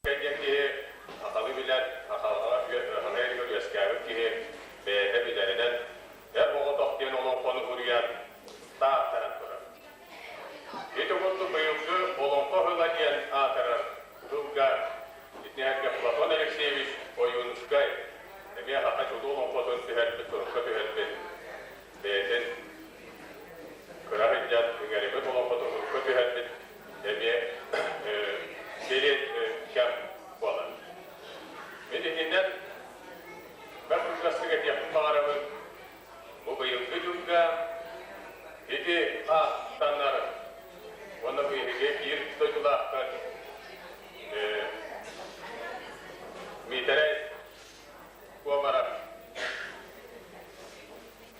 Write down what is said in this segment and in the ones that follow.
Диэн киһи сахалыы билэр, сахаҕа саха иһигэр үөскээбит киһи бэйэтэ билэринэн Эр оҕотох диэн олоҥхону уруйан тааттаран турар. Ити курдук быйылгы Олоҥхо ыһыла диэн аатырар тылга итинэргэ Платон Алексеевич Ойуунускай эмиэ саха чулуу олоҥхотун түһэрбит, сурукка түһэрбит бэйэтин кыра сылдьан үҥэрибит олоҥхотун сурукка түһэрбит эмиэ сири кэм буолар. Мин итинэн бэрт кылгастык этиэхпин баҕарабын. Бу быйылгы дьылга ити ааттанар уонна бу эһиги биир дойдулаахтар Миитэрэй Куомаров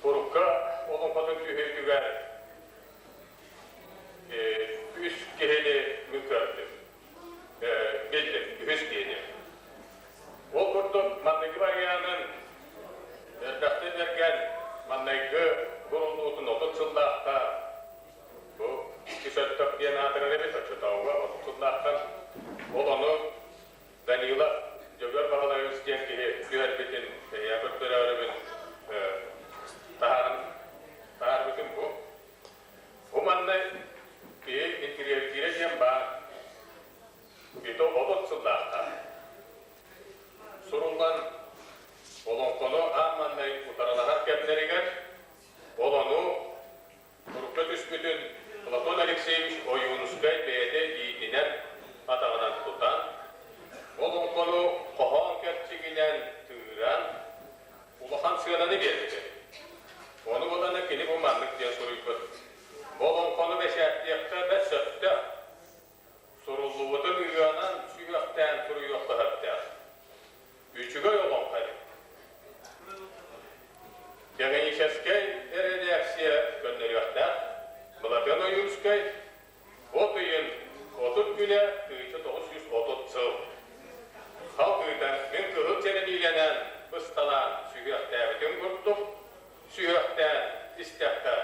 Курукка олоҥхотун түһүүтүгэр үс киһини мин көрдүм, биллим, үһүс киһини. Ол курдук манныгы барыйаанын элбэхтик бэргэн маннайгы буруллуутун 30 сыллаахха бу иккис өттөх диэн аатырар эбит оччотооҕуга 30 сыллаахтан ол ону Данила Дьөгүөр Баһылайабыс диэн киһи түһэрбитин эһиэхэ көрдөрөөрүбүн таһааран таһаарбытым бу. Бу манна киһи интириэһиргиирэ диэн баар. Ити 30 сыллаахха суруллан олоҥхону аан маҥнай утарылаһар кэмнэригэр ол ону Турукка түспүтүн Платон Алексеевич Ойуунускай бэйэтэ илиитинэн, атаҕынан тутан, олоҥхону хоһоон кэрчигинэн тыыран, улахан сыананы биэрбитэ. Ону бодоно кини бу маннык диэн суруйбут: «Олоҥхону бэчээттиэххэ бэрт сөптөөх, суруллубутун ыанан сүһүөхтээн суруйуохха сөптөөх. Үчүгэй олоҥхо эбит. Тэхиньиичэскэй эрэдээксийэ көннөрүөхтээх Былатыан Ойуунускай от ыйын 30 күнэ 1930 сыл. Халгыыта мин кыһыл чэрэниилэнэн бысталаан сүһүөхтээбитим курдук сүһүөхтээн истэххэ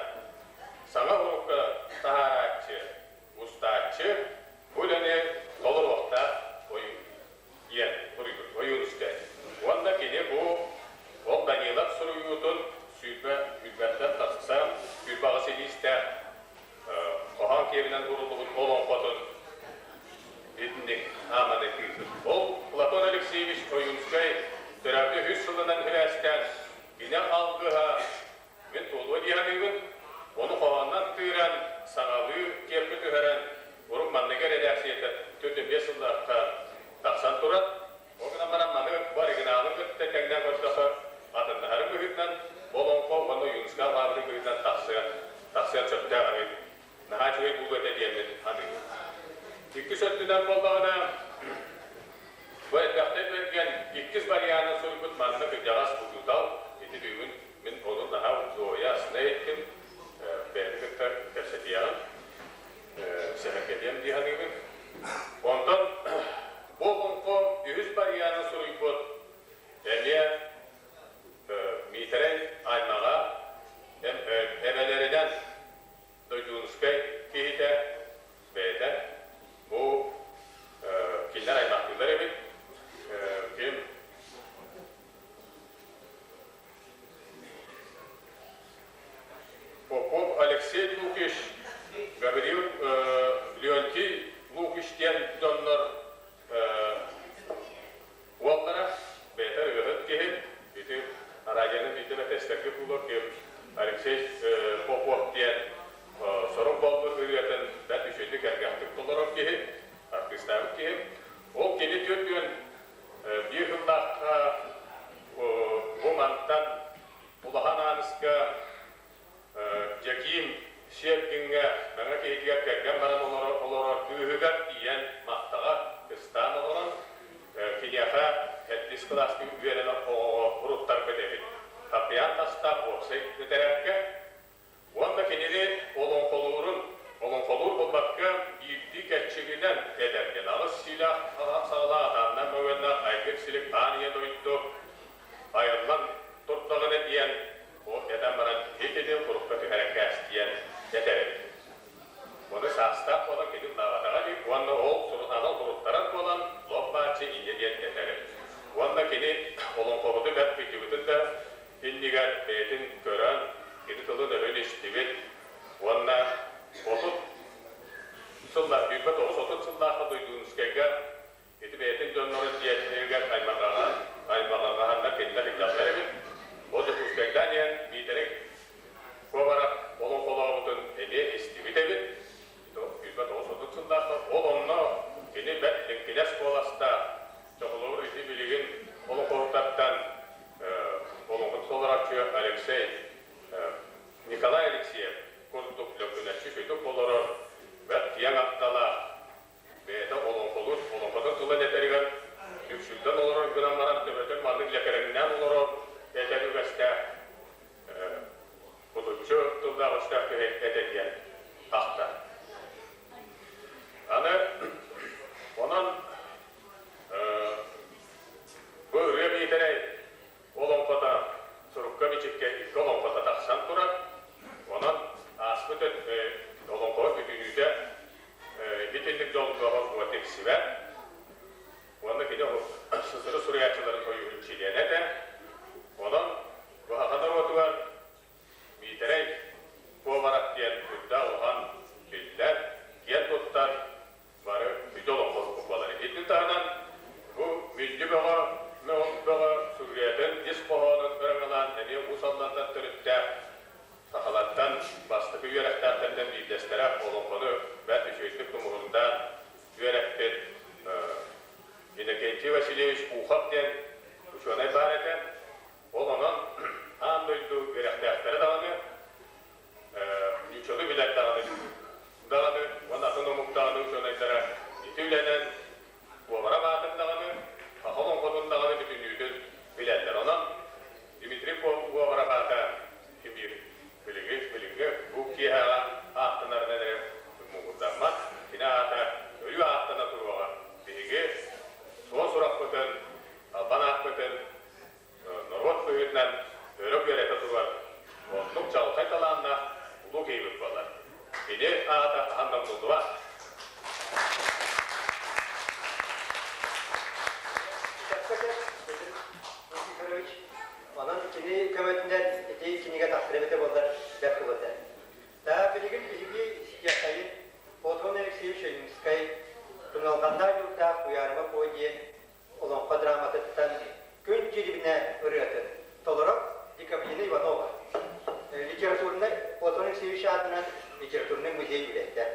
саҥа урукка таһаарааччы, устааччы бу үлэни толоруохтаах ойуун. Диэн суруйбут Ойуунускай. Уонна кини бу ол Данилов суруйуутун 20 сүүрбэттэн тахса 28 илиистээх хоһоон киэбинэн уруллубут олоҥхотун итинник ааманы тыырбыт. Ол Платон Алексеевич Ойуунскай төрөөбүтэ үһүс сылынан сибээстээн кини алгыһа Мин туолуо дии саныыбын. Ону хоһооннон тыыран, саҥалыы киэпкэ түһэрэн, урут манныгы эрэдээксийэтэ 45 сыллаахха тахсан турар. Ол гынан баран маны бу оригиналын кытта тэҥнээн көрдөххө, атыннаһарын быһыытынан, бу олоҥхо уонна Ойуунускай алҕаабытын быһыытынан тахсыан, тахсыан сөптөөх эбит. Наһаа үчүгэй буолуо этэ диэммин саныыбын. Иккис өттүнэн буоллаҕына, бу элбэхтик бэргэн иккис варианын суруйбут маннык кырдьаҕас учуутал ити бүгүн Мин ону наһаа дуоһуйа астына иһиттим, бэйэни кытта кэпсэтиэҕим, сэһэргэтиэм дии саныыбын. Онтон бу олоҥхо үһүс барыйааны суруйбут эмиэ Миитэрэй аймаҕа эбэлэринэн Дойдуунускай киһитэ бэйэтэ бу кинилэр аймахтыылар эбит. Ким Попов Алексей Лукич, Гаврил Леонтий Лукич диэн дьоннор уоллара бэйэтэ ырыаһыт киһи, ити радионы биирдэ эмэтэ истэргэ буолуо ким Алексей Попов диэн сорук боллур ырыатын бэрт үчүгэйдик элбэхтик толорор киһи, артыыстаабыт киһи. Ол кини 40 Биир сыллаахха бу мантан Улахан Ааныска Дьэкиим Сиэргиҥҥэ Мэҥэ киһитигэр кэргэн баран олорор кыыһыгар тиийэн Махтаҕа кыстаан олорон киниэхэ сэттис кылааска үөрэнэр оҕоҕо уруттарбыт эбит. Хаппыйаан тастаах уопсай этэрээккэ Уонна кинини олоҥхолуурун, олоҥхолуур буолбакка, биирдии кэрчигинэн этэргин аҕыс сиилээх саҕалаах атааннаах мөҥүөннээх айгыр-силик аан ийэ дойду айыллан турдаҕына диэн бу этэн баран итини курукка түһэрэн кээс диэн этэр эбит. Ону саастаах буолан кини ыллаабатаҕа дии уонна ол сурунаал суруттарар буолан лоп бааччы. Икки олоҥхото тахсан турар. Онон ааспыт олоҥхо бүтүнүүтэ итинник дьолгоҕо тиксибэт. Уонна кини СССР суруйааччыларын сойууһун чилиэнэ этэ. Онон бу саха норуотугар Миитэрэй Куобарап диэн үрдээх улахан биллэр, киэн туттар бары бүтэ олоҥхоһукпут буолар. Итини таһынан бу Мүлдьү Бөҕө Бөҕө сюжетын ис хоһоонун ырыҥалаан эмиэ Уус Аллантан төрүттээх сахалартан бастакы үөрэхтээхтэртэн биирдэстэрэ олоҥхону бэрт үчүгэйдик тумуһундаан үөрэппит Иннокентий Васильевич Ухов диэн учуонай баар этэ. Ол онон аан дойду үөрэхтээхтэрэ даҕаны, нууччалыы билэр даҕаны даҕаны уонна атын омук даҕаны учуонайдара ити үлэнэн Куобарап аатын даҕаны, саха олоҥхотун даҕаны бүтүннүүтүн билэллэр. Онон Дмитрий Куобарап аата кимиир билигин билиҥҥи бу киэһэҕэ ааттанарынан эрэ муҥурдаммат. Кини аата өрүү ааттана туруоҕа. Биһиги суон сурахпытын, албан ааппытын норуот быһыытынан өрө күөрэтэ турар оннук чаҕылхай талааннаах улуу киһибит буолар. Кини аата хаһан да умнуллубат. Никифорович, онон кини көмөтүнэн ити кинигэ тахсар эбитэ буоллар бэрт буолуо этэ. Да, билигин биһиги истиэххэйин Платон Алексеевич Ойуунскай Туналҕаннаах дьулдаах Туйаарыма Куо диэн олоҥхо драматыттан Күн Дьирибинэ ырыатын толорор Декабрина Иванова. Литературнай Платон Алексеевич аатынан литературнай музей үлэһитэ.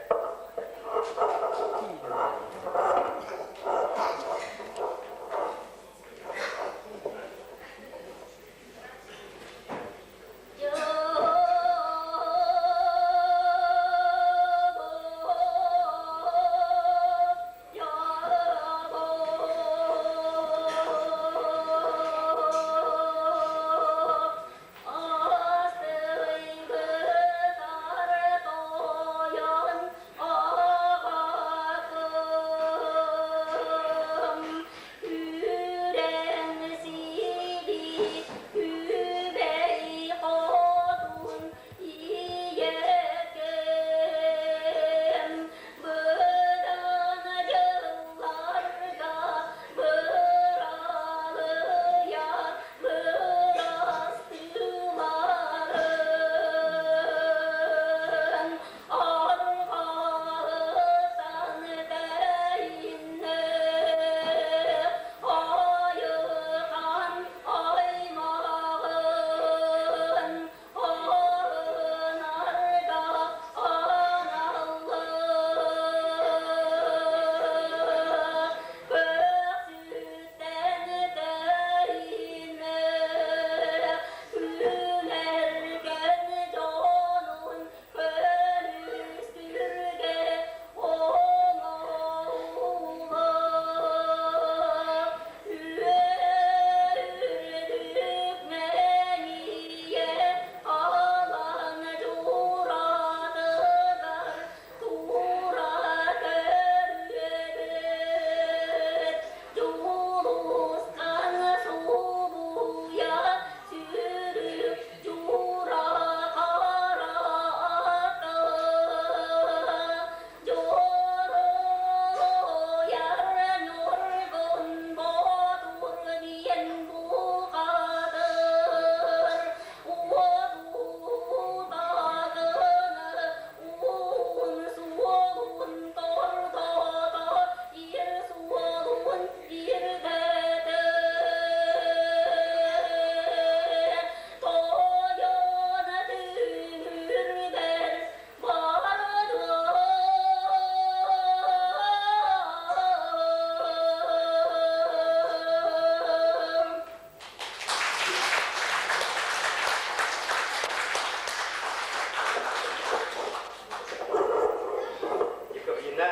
Декабрина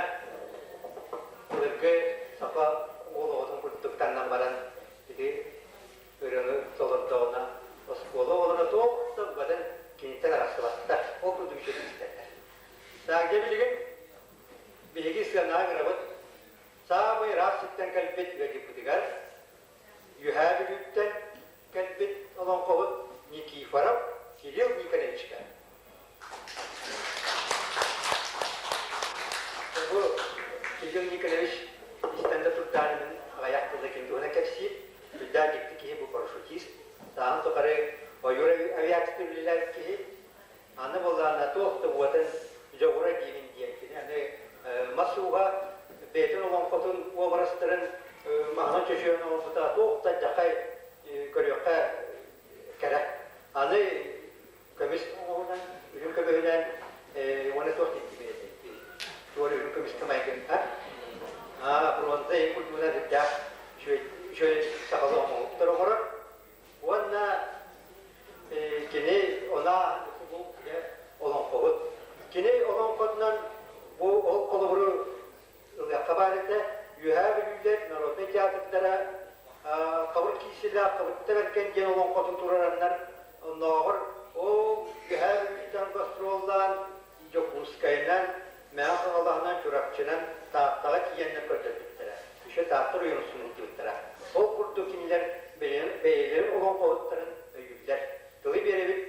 былыргы саха уол оҕотун курдук таҥнан баран ити ырыаны толордоҕуна оскуола оҕолоро туох да букатын киниттэн арахсыбаттар. Ол курдук үчүгэй истэллэр. Саагдьа билигин биһиги сыанаҕа ыҥырабыт. Саамай ыраах сиртэн кэлбит ыалдьыппытыгар Үөһээ Бүлүүттэн кэлбит олоҥхоһут Никифоров. Кирилл Николаевичка. Бу Кирилл Николаевич истэн да турдаанын аҕыйах тылла ким туһунан кэпсиир. Сүрдээх дьикти киһи бу парашютист. Сааһын тухары ойуур авиациятын үлэлээбит киһи. Аны буоллаҕына туох да уотун дьоҕура диибин диэн кини аны мас ууһа бэйэтин олоҥхотун уобарастарын маһынан чочуйан оҥорбута туох да дьахай көрүөххэ кэрэ. Аны көмүс оҥоһунан, үрүҥ көмүһүнэн уонна туох диэн туора үрүҥ көмүскэ майгын а бронза иһин курдугунан үрдээх үчүгэй сахалыы оҥоһуктар оҥорор уонна кини она бу олоҥхоһут. Кини олоҥхотунан бу ол холобуру ылыахха баар этэ. Үөһээ Бүлүүлэр народнай театрдара Хабыр Киисилээх Хабытта Бэргэн диэн олоҥхотун турараннар оннооҕор ол Үөһээ Бүлүүттэн гастроллаан Дьокуускайынан, Мэҥэ Хаҥалаһынан, Чурапчынан, Тааттаҕа тиийэннэр көрдөрбүттэрэ. Еще Таатта оройуонун ыытыбыттара. Ол курдук кинилэр бэйэлэрин олоҥхоһуттарын өйүүллэр. Тылы биэрэбит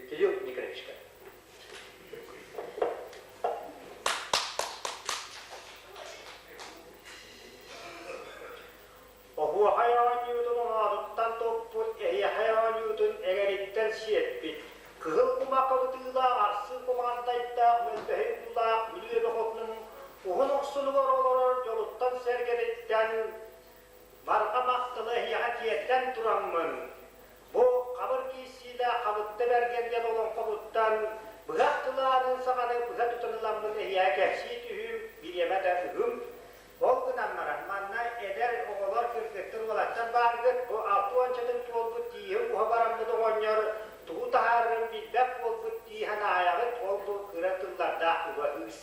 Кирилл Николаевичка. Оһуохай оонньуутун оноотуттан туппут, эһиэхэй оонньуутун эҥэриттэн сиэппит, кыһыл кумах кыбытыылаах арсыы кумаҕантайдаах мөлбөһүй уулаах Бүлүү эбэ хотунун уһун охсунугар олорор дьолуттан-сэргэтиттэн барҕа махталы эһиэхэ тиэрдэн тураммын, Бу хабыр киирсиилээх Хабытта Бэргэн диэн олоҥхобуттан быһах кылаанын саҕаны быһа тутан ыламмын эһиэхэ кэпсии түһүүм, бириэмэ да ыһым. Ол гынан баран, манна эдэр оҕолор, кыргыттар, уолаттар бааргыт, бу алта уончатын туолбут тииһи уһа бараммыт оҕонньор тугу таһаарарын билбэт буолбут дии санаайаҕыт, ол бу кыра тыллардаах уга ыыс.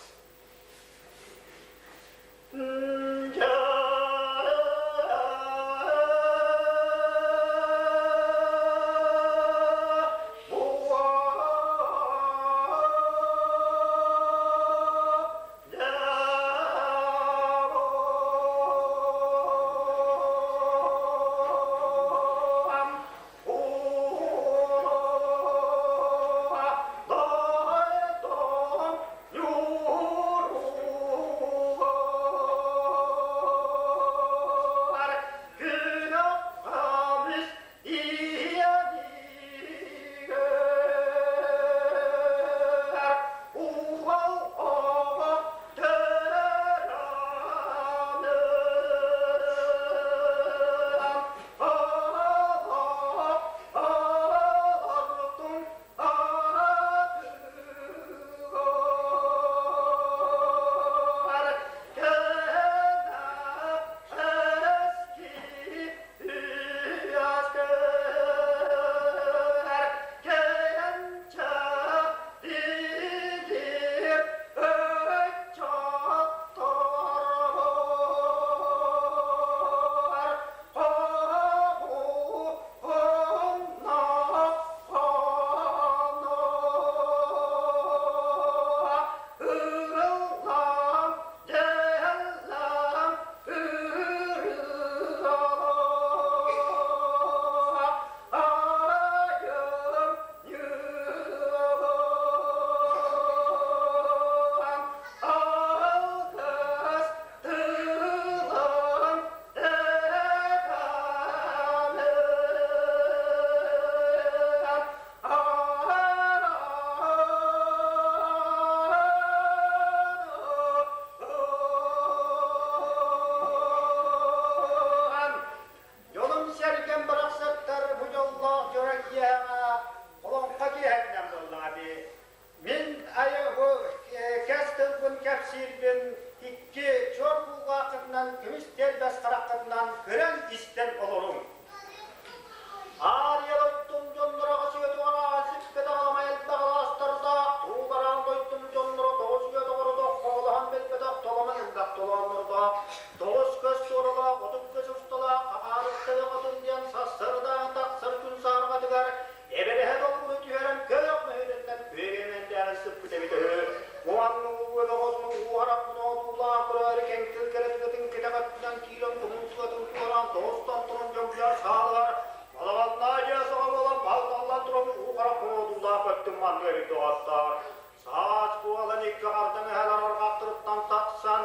көрбүтүм маннык эбит доҕоттоор. Саас буолан икки хардаҥ эһэлэр арҕахтарыттан тахсан,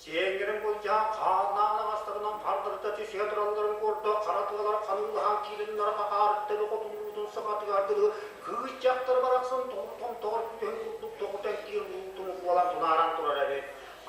сиэҥҥэрин былдьаан хааннаан аҕастарынан хардарыта түсүһэ туралларын курдук хара тыалар ханыылаһан киирэннэр хахаарыттан хотунуутун саҕатыгар дылы кыыс дьахтар барахсан томтоҕор күүһүн курдук тоҕутан киир уутун буолан тунааран турар эбит.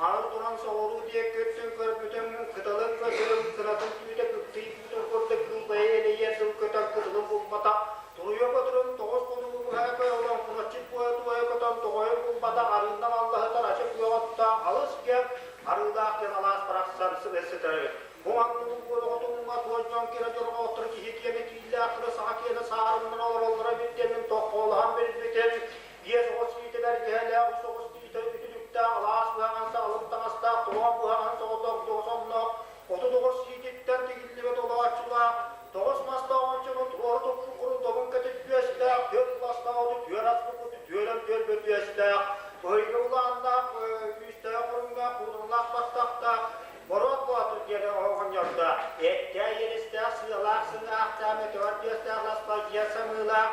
Аны туран соҕуруу диэки өттүн көрбүтүм, кыталык көтөрүм кынатын түүтэ кыптый буутун курдук кыылбайа элэйиэр дыл көтөн кытылын булбатах, туруйа көтөрүм тоҕус хонугу быһа көйөлөн куначчыт буойа туойа көтөн тоҕойун булбатах арыыннан аллаһытар ачык күөх оттоох алыс киэҥ арыылаах диэн алаас барахсан сытар эбит. Бу маннык буолоҕотуҥҥа туой дьон киэнэ дьорҕооттору киһи киэнэ кииллээхтэрэ саха киэнэ саарыннара олороллоро эбит диэммин тоххоолоһон билбитим. Биэс оҕус киитэ бэргэһэлээх, үс оҕус киитэ үтүлүктээх, алаас быһаҕан саҕалын таҥастаах, туруон быһаҕан соҕотох дьоҕус онноох, 39 сиититтэн тигиллибит олооччулаах, тоҕус мастаах ончуну туора туппут куру добун кэтит түөстээх, түөрт бастаах оту түөр аспыт түөрэн түөлбэ түөстээх, ыйга улааннаах, күүстээх оруннаах, куудалаах баттахтаах, Боруот Боотур диэн оҕонньордоох, эттээх иэдэстээх, сыалаах сыҥаахтаах, мөтөҕөр түөстээх ласпалдьыйар самыылаах,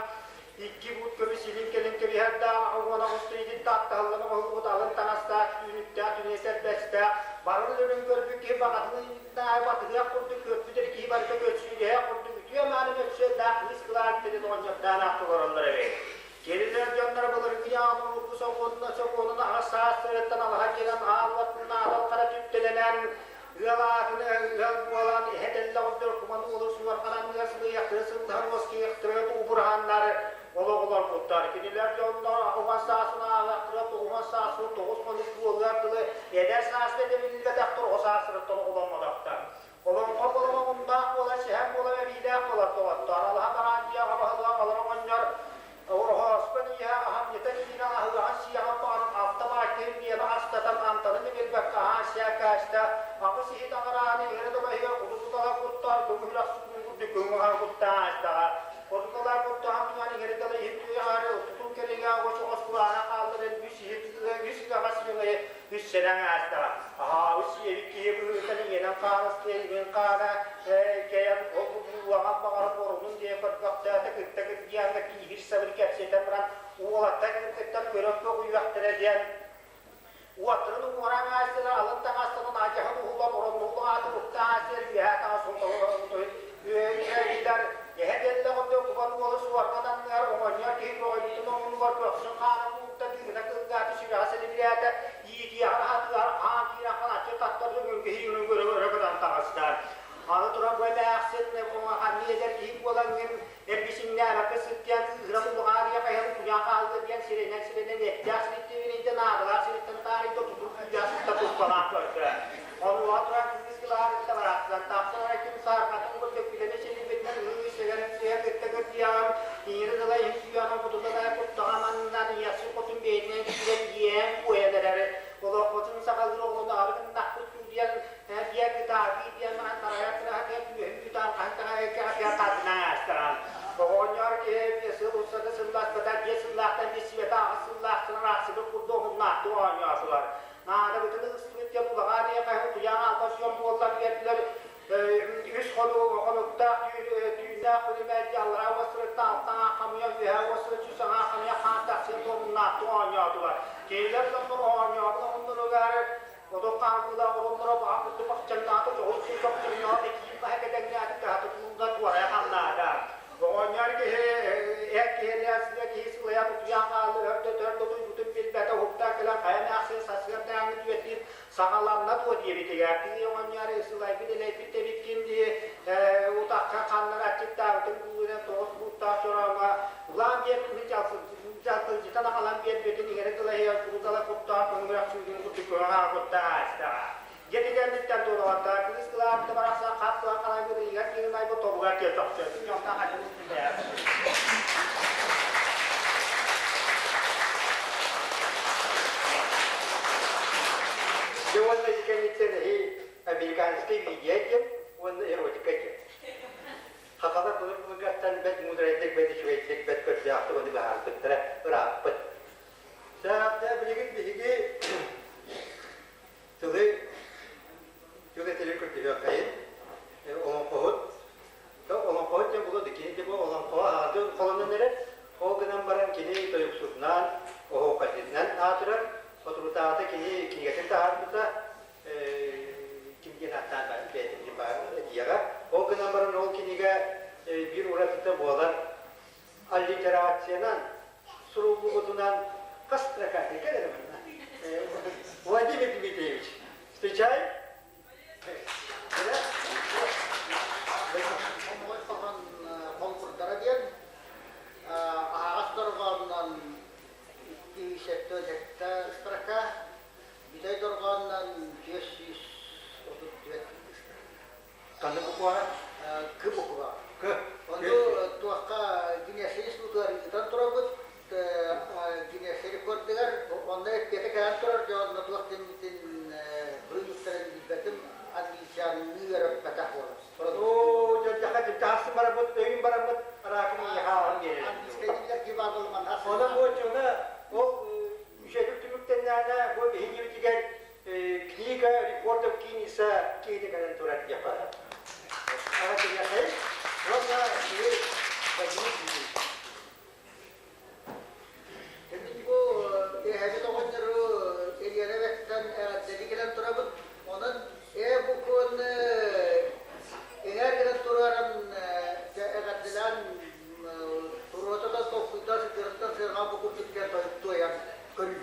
икки буут көмүс илин кэлин кэбиһэрдээх уон аҕыс тыйытын тааттаһыллан оҥоһуллубут алын таҥастаах, түүнүктээх, түнэс эрбэстээх, барыл өлөн көрбүт киһи баҕатын батыһыах курдук көрбүт эрэ киһи барыта көччүйдэһиэх курдук үтүө мааны мөссүөннээх кыыс кылаан тирин оҕонньордоон олороллор эбит. Кинилэр дьонноро былыргы яҕын урукку сокуонна сокуонун аҕыс саастарыттан алаһа киирэн ааллатын аадал хара түптэлэнэн ыал аатын ыал буолан эһэ тэллэҕирдэр куман уолу суорҕанан ыар сылыйахтыы сыллаһар уоскуйахтара туубураһаннар олох олорбуттар. Кинилэр дьоннор аҕыһан саасын ааһыахтара тоҕуһан саасын тоҕус хонук буолуор дылы эдэр сааска дэбиллибэтэхтэр оҕо саастарыттан оҕоломмотохтор. Олоҥхо олоҥхомундаах буолар, сэһэн буолар, эбиилээх буолар доҕоттоор. Алаһа бараан дьиэҕэ баһылыга олор оҕонньор Ороһооспо ииһэ аһамньыта киинэ аһыаҕын сиэҕин баҕаран алта баайтыһын миэбэ астатан амтанын иҥирбэккэ аһаан сээкээстэ аҕыс иһит аҕарааны иһэрэ добайыгар куту-тутала куттаан көҥүл ахсытын курдук көҥүл аһа куттаан аастаҕа. Кутуталаа куттаан туһан иҥэрэ дала иһит туйаҕары тутун кэриҥэ оҕус оҕус кураана хаалларан үс иһит үс ыаҕас ыҥыры үс сэнэҥ аастаҕа. Аһаабыт сиэбит киһи быһыытынан иҥэнэн хаалыстыа иҥин хаана кэйэн ол буулаҕан баҕаран орунун диэн көрбөхтөөтө кытта кырдьыаҥҥа тииһир сабыр кэпсэтэн баран уолаттар кыргыттар көрөн көҕүйүөхтэрэ диэн уоттарын уҥуораан аастылар алын таҥастарын адьаһын уһулан ороннуулук аатын уктаан аастылар үөһээ таҥас үөһээ эһэ дэллэҕинэ кубан уолу суорҕан анныгар оҕонньор киһи көҕүйбүтүн оҥунугар көхсүн хаана куурда тыына кылгаата сүрэҕэ сэлибирээтэ иитиэҕэр аһатыгар хаан киирэн ханаччы таттар үҥкүһүй өрө гынан таҕыста. Аны туран бу эмээхсин ханны эдэр киһи буолаҥҥын эргисиҥнээбэккэ сыттыан кыыһыран улаҕаарыйа хайан утуйан хаалла диэн сирэнэн сирэнэн эттээх сириттэн ирийтэн наадалаах сириттэн таарыйда тутур күүдээх сытта туспалаах көрдө. Онуоха туран кыыс кылаарытта барахсан тахсан эрэ күн саарҕатын курдук күлэни силийбитинэн ыы сэгэрин сыһа кытта кырдьыйаҕын иҥири тыла иһин сүйэҕин кутуталаа куттаҕа маннан ийэхсин хотун бэйэтинэн киирэн иээн куойан эрэр олохпутун сахалыы оҕолону арыгыннахпыт диэн диэн кытаатыы диэн баран тарайар кыраһатыгар түөһүн бүтаан хаһан таһайга хатынан аастаран оҕонньор киһи сыл устата сылласпата биэс сыллаахтан билсибэтэ аҕыс сыллаахтан аахсыбыт курдук омуннаахтык оонньоотулар наадабытын ылыстыбыт диэн улаҕаа диэхэ утуйаан албас дьон буоллар биэрдилэр үс хонуктаах түүннээх күнүмээдди аллараа уостарыттан алтан хамыйа үөһээ уостары үс аҥаа хамыйа хаан тахсыан туомуннаахтык оонньоотулар кинилэр дьоннор оонньообут омуннуругар Одон хаамыылаах оронноро баҕа курдук бахчаҥнаата дьоҕус курдук чоҥноото киин баһа кэтэҥнээтэ кыһата куулга туорайа хамнаата. Оҕонньор киһи эр киһилээх сыа киһи сылайан утуйан хаалла өрдө төрдө утуйбутун билбэтэ уһуктан кэлэн хайа эмээхсин сарсыардааҥҥы түөттүүр саҕаланна дуо диэбитигэр тыы оҕонньор сылайбыт элэйбит эбиккин дии утахха ханнара аччыктаабытын буулунан тоҕус бууттаах чорооҥҥо улаан диэн дьалкылдьытан аҕалан биэрбитин иҥэрэ кылаһыйан курутала куттаах көҥүрэх сүүрүн курдук көҕө куттаах аастаҕа. Дьэ кэнниттэн туолаҕаттаа кыыс кылаабыта барахсан хат туһан халайбыт ыйыгар киирин айбыт тобугар тиэ тохсуотун дьонтон хачын Дьэ уонна ити кэнниттэн эһи американскай видео диэн уонна эротика диэн. Хахалар былыр-былыргаттан бэрт муударайдык, бэрт үчүгэйдик, бэрт көрдөөхтүк ону быһаарбыттара ырааппыт. Саатта билигин биһиги тылы тыл этэрин көрдөһүөххэйин. Олоҥхоһут олоҥхоһут диэн булуо да кини де бу олоҥхоҕо аҕатын холонон эрэр. Ол гынан баран баран кини тойуксутунан, оһуохайдьытынан аатырар. Соторутааҕыта кини кинигэтин таһаарбыта, ким диэн ааттаан бэйэтин баар этиэҕэ. Ол гынан баран ол кинигэ биир уратыта буолар аллитерациянан суруллубутунан хас строка кэлэр манна? Владимир Дмитриевич, встречаем? Хомоҕой хоһоон конкурдара диэн аһаҕас дорҕоонунан 277 строка, бүтэй дорҕоонунан 434 строка. Ханнык букваҕа? К буква. К. Ону туохха Гиннесс институтугар ыытан турабыт, Гиннесс рекордыгар онно эппиэтэ кэлэн турар дьон онно туох диэммитин быыбыттарын билбэтим, англичанныы үөрэппэтэх буолар. Оо, дьэ, дьэ, бараммыт, өйүн бараммыт, араакын ийэхэ ааҕан биэрэр. Английскай билэр киһи баар буолуман Онон бу оччоҕуна ол үчүгэйдик түмүктэннэҕинэ, бу биһиги книга рекордов Гиннеса киһитэ кэлэн турар диэххэ. Аҕа диэхэй уонна киһи Владимир Дмитриевич. Бу эһэбит оҕонньору Элиэнэ эбэттэн эҕэрдэли кэлэн турабыт. Онон ээ бу күн эҥээр гынан тураран эҕэрдэлээн туруотата толкуйдаа сытыарыттан сыарҕа бу курдук кэлэн туойан көрүү.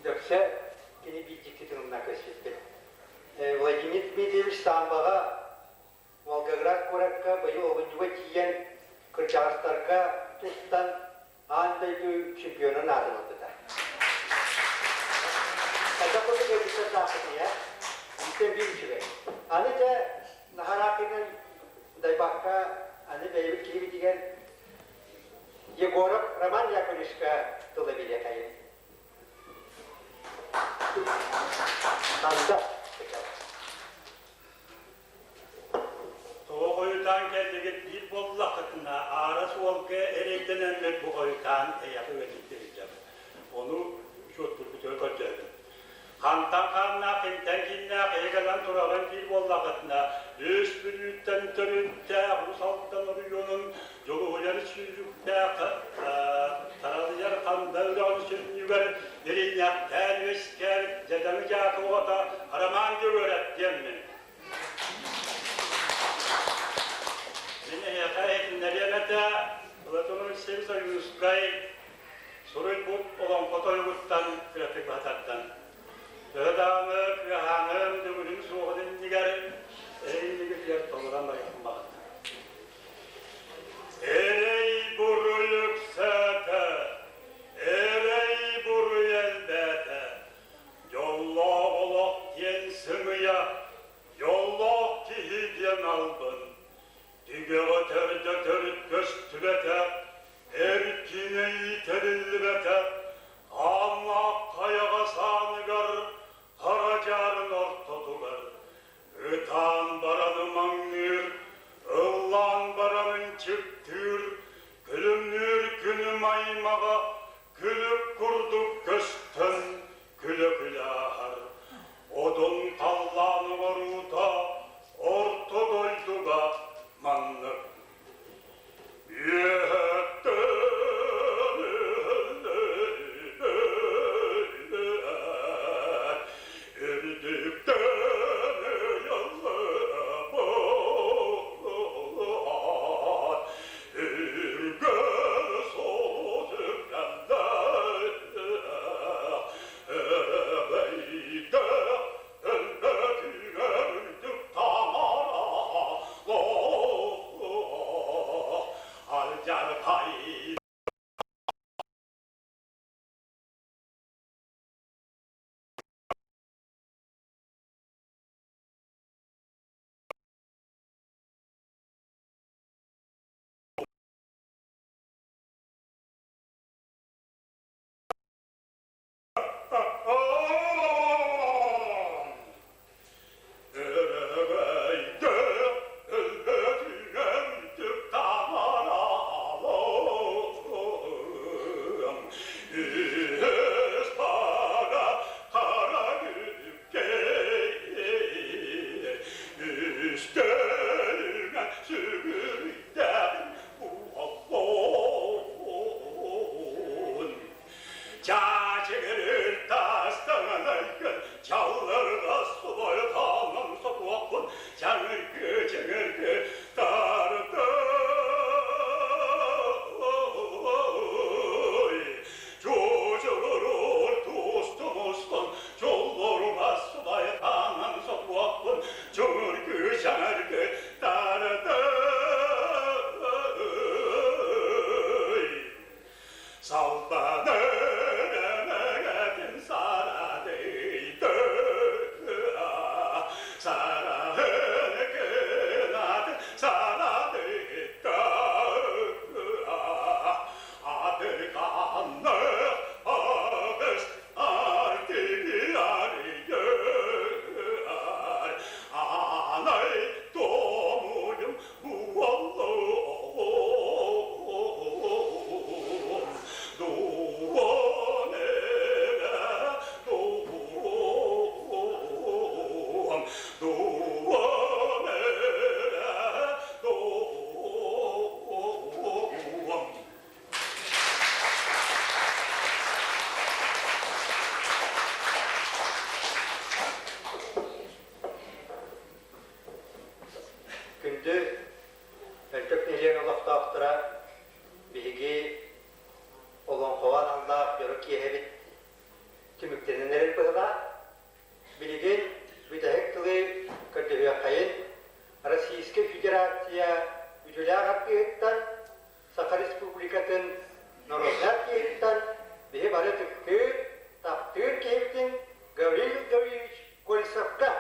Дөксө кини биир дьикти тылына көспүппүт. Владимир Дмитриевич Самбаҕа Волгоград куоракка быйыл олунньуга тиийэн кырдьаҕастарга тустан аан дойду чемпионун аатын ылбыта. Хайдах курдук өйдөтөр ээ? Бииртэн биир үчүгэй. Аны дьэ Наһараакынан дайбакка аны бэйэбит киһибитигэр Егоров Роман Яковлевичка тыла билиэхэйин. Танда. Тоҕо хойутаан кэллигит биир буоллаххытына, аара суолга эрэйдэнэммит бу хойутаан эйэҕэ үөрдүттэриллэр. Ону учуоттурбутугар көрдөөтүм. Хантан хааннаах, кимтэн кииннээх эһиги. кэлэн тураҕын диир буоллаххытына, Үс Бүлүүттэн төрүттээх Уус Алдан оройуонун Дьулуһуйар сүүрүктээх Таралыйар ханда үрэҕин сүнньүгэр иринньэхтээн үөскээбит дьадаҥы дьаакы оҕото Роман Дьөгүөрэп диэммин. Мин эһиэхэ иһитиннэриэм этэ, Платон Алексеевич Ойуунускай суруйбут олоҥхо тойугуттан кыратык баһытардан. Төһө даҕаны кыаһааным, дүҥүрүм суоҕун иннигэр эһиги толорон барыахпын баҕардым. Эрэй буруй үксээтэ, эрэй буруй элбээтэ, дьоллоох олох диэн сымыйа, дьоллоох киһи диэн албын, түгэҕэ төрдө төрүт көстүбэтэ, эркинэ иитэриллибэтэ, хааннаах хайаҕас ааныгар хара дьаарын ортотугар Ытаан баран ымаҥныыр, ыллаан баран ынчыктыыр, күлүмнүүр күнүм аймаҕа күлүк курдук көстөн күлэ-күлэ ааһар. Одун халлаан оҥоруута орто дойдуга маннык. Үөһэттэн үрдүктэн үргэл соло өрөгөйдө өлбөтүгэр үрдүк таҥара алдьархай Üstüne sügürden Күндү Өлтөх нэһилиэгин олохтоохторо биһиги олоҥхоҕо аналлаах дьоро киэһэбит түмүктэнэн эрэр быһыылаах. Билигин бүтэһик тылы көрдөһүөххэйин Российскай Федерация үтүөлээх артыыһыттан, Саха Республикатын народнай артыыһыттан биһи бары ытыктыыр, таптыыр киһибитин Гаврил Гаврильевич Кольцовка.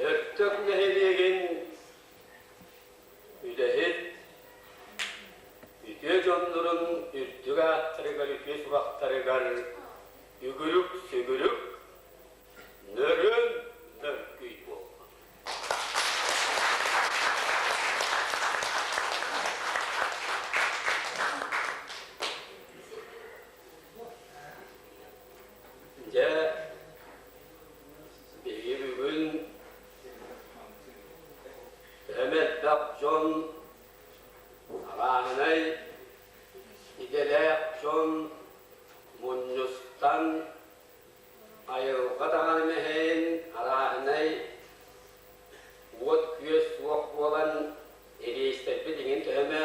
Өттөк нэһилиэгин үлэһит үтүө дьоннорун үрдүк ааттарыгар, үтүө сурахтарыгар Үгүрүк-сүгүрүк, нөрүөн нөргүй буоллун. Дьэ, биһиги бүгүн төһө элбэх дьон арааһынай идэлээх дьон мунньустан айылҕа даҕаны мэһэйин арааһынай уот-күөс суох буолан ириэстэрбит иҥин төһөмө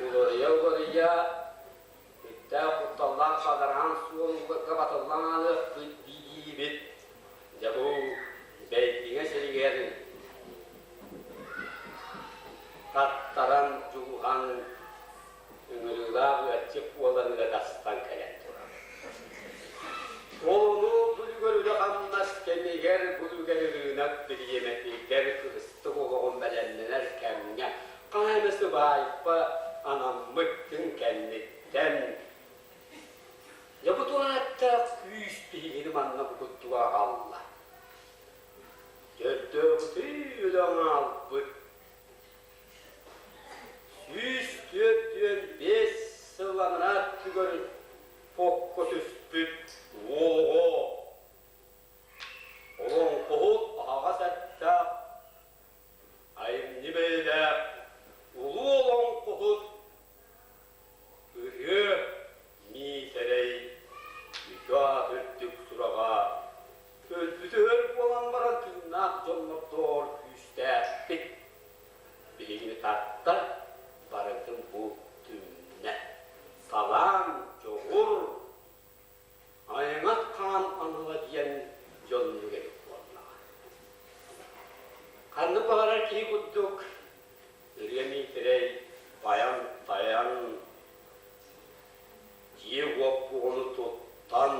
уларыйа-уларыйа Сүрдээх кутталлаах бадараан суолга батыллан аалыахпыт дии-диибит. Дьэ бу Бэйдиҥэ сиригэр таттаран дьулуһан ыҥырыылаах ыаччык буолан ыадастан кэлэн турар. Ону бүлүгэр үлэ-хамнас кэмигэр бүлүгэр ырыынак бириэмэтигэр кыстык олоҕун бэлэмнэнэр кэмҥэ Хаһан эмэ сыбаайба анаммыт күн кэнниттэн дьэ бу туһааттаах күүс биһигини манна бу курдук аҕалла. Төрдөөҕүтүй өлөн аалбыт 145 сыл анараа өттүгэр окко түспүт уоҕо олоҥхоһут аһаҕас эттээх Айымньы бэйэлээх улуу олоҥхоһут Ырыа Миитэрэй үтүө аат үрдүк сураҕа өлбүтүгэр буолан баран тыыннаах дьоннордоор күүстээхтик биһигини тарта барытын бу түмнэ талаан дьоҕур Аймах хаан анала диэн дьоннук эбит буоллаҕа. Ханнык баҕарар киһи курдук Ырыа Миитэрэй байан-тайан, дьиэ-уот буону туттан,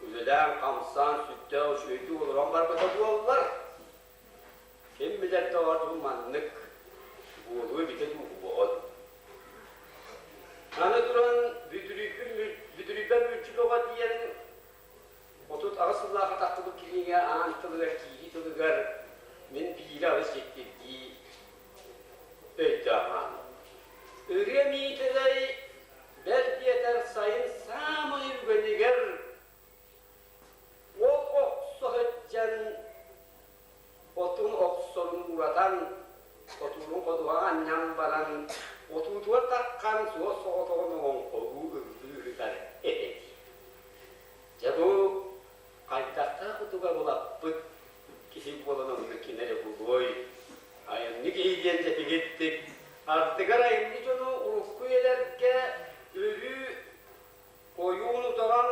үлэлээн-хамсаан сүрдээх үчүгэйдик олорон барбыта буоллар, ким билэр доҕор маннык буолуо эбитэ дуу буолуо. Аны туран Бүдүрүйбэ мүлдьү бөҕө диэн 38 сыллаахха тахсыбыт кинигэ аан тылыгар киирии тылыгар мин биири алыс дьиктиргии өйдөөх аан. Ырыа Миитэрэй бэл диэтэр сайын саамай үгэнигэр Ол охсо сылдьан отун охсорун ууратан, отуурун ходуһаҕа анньан баран, отуутугар таххан суос соҕотоҕун олоҥхолуу ыллыы ыытар этэ дии. Дьэ бу хайдахтаах утуга булаппыт киһи буолан онно ким эрэ булуой, айымньы киһи диэн дьэтигиттик, ардыгар айымньы дьону урукку үйэлэргэ өрүү Ойуун утаҕан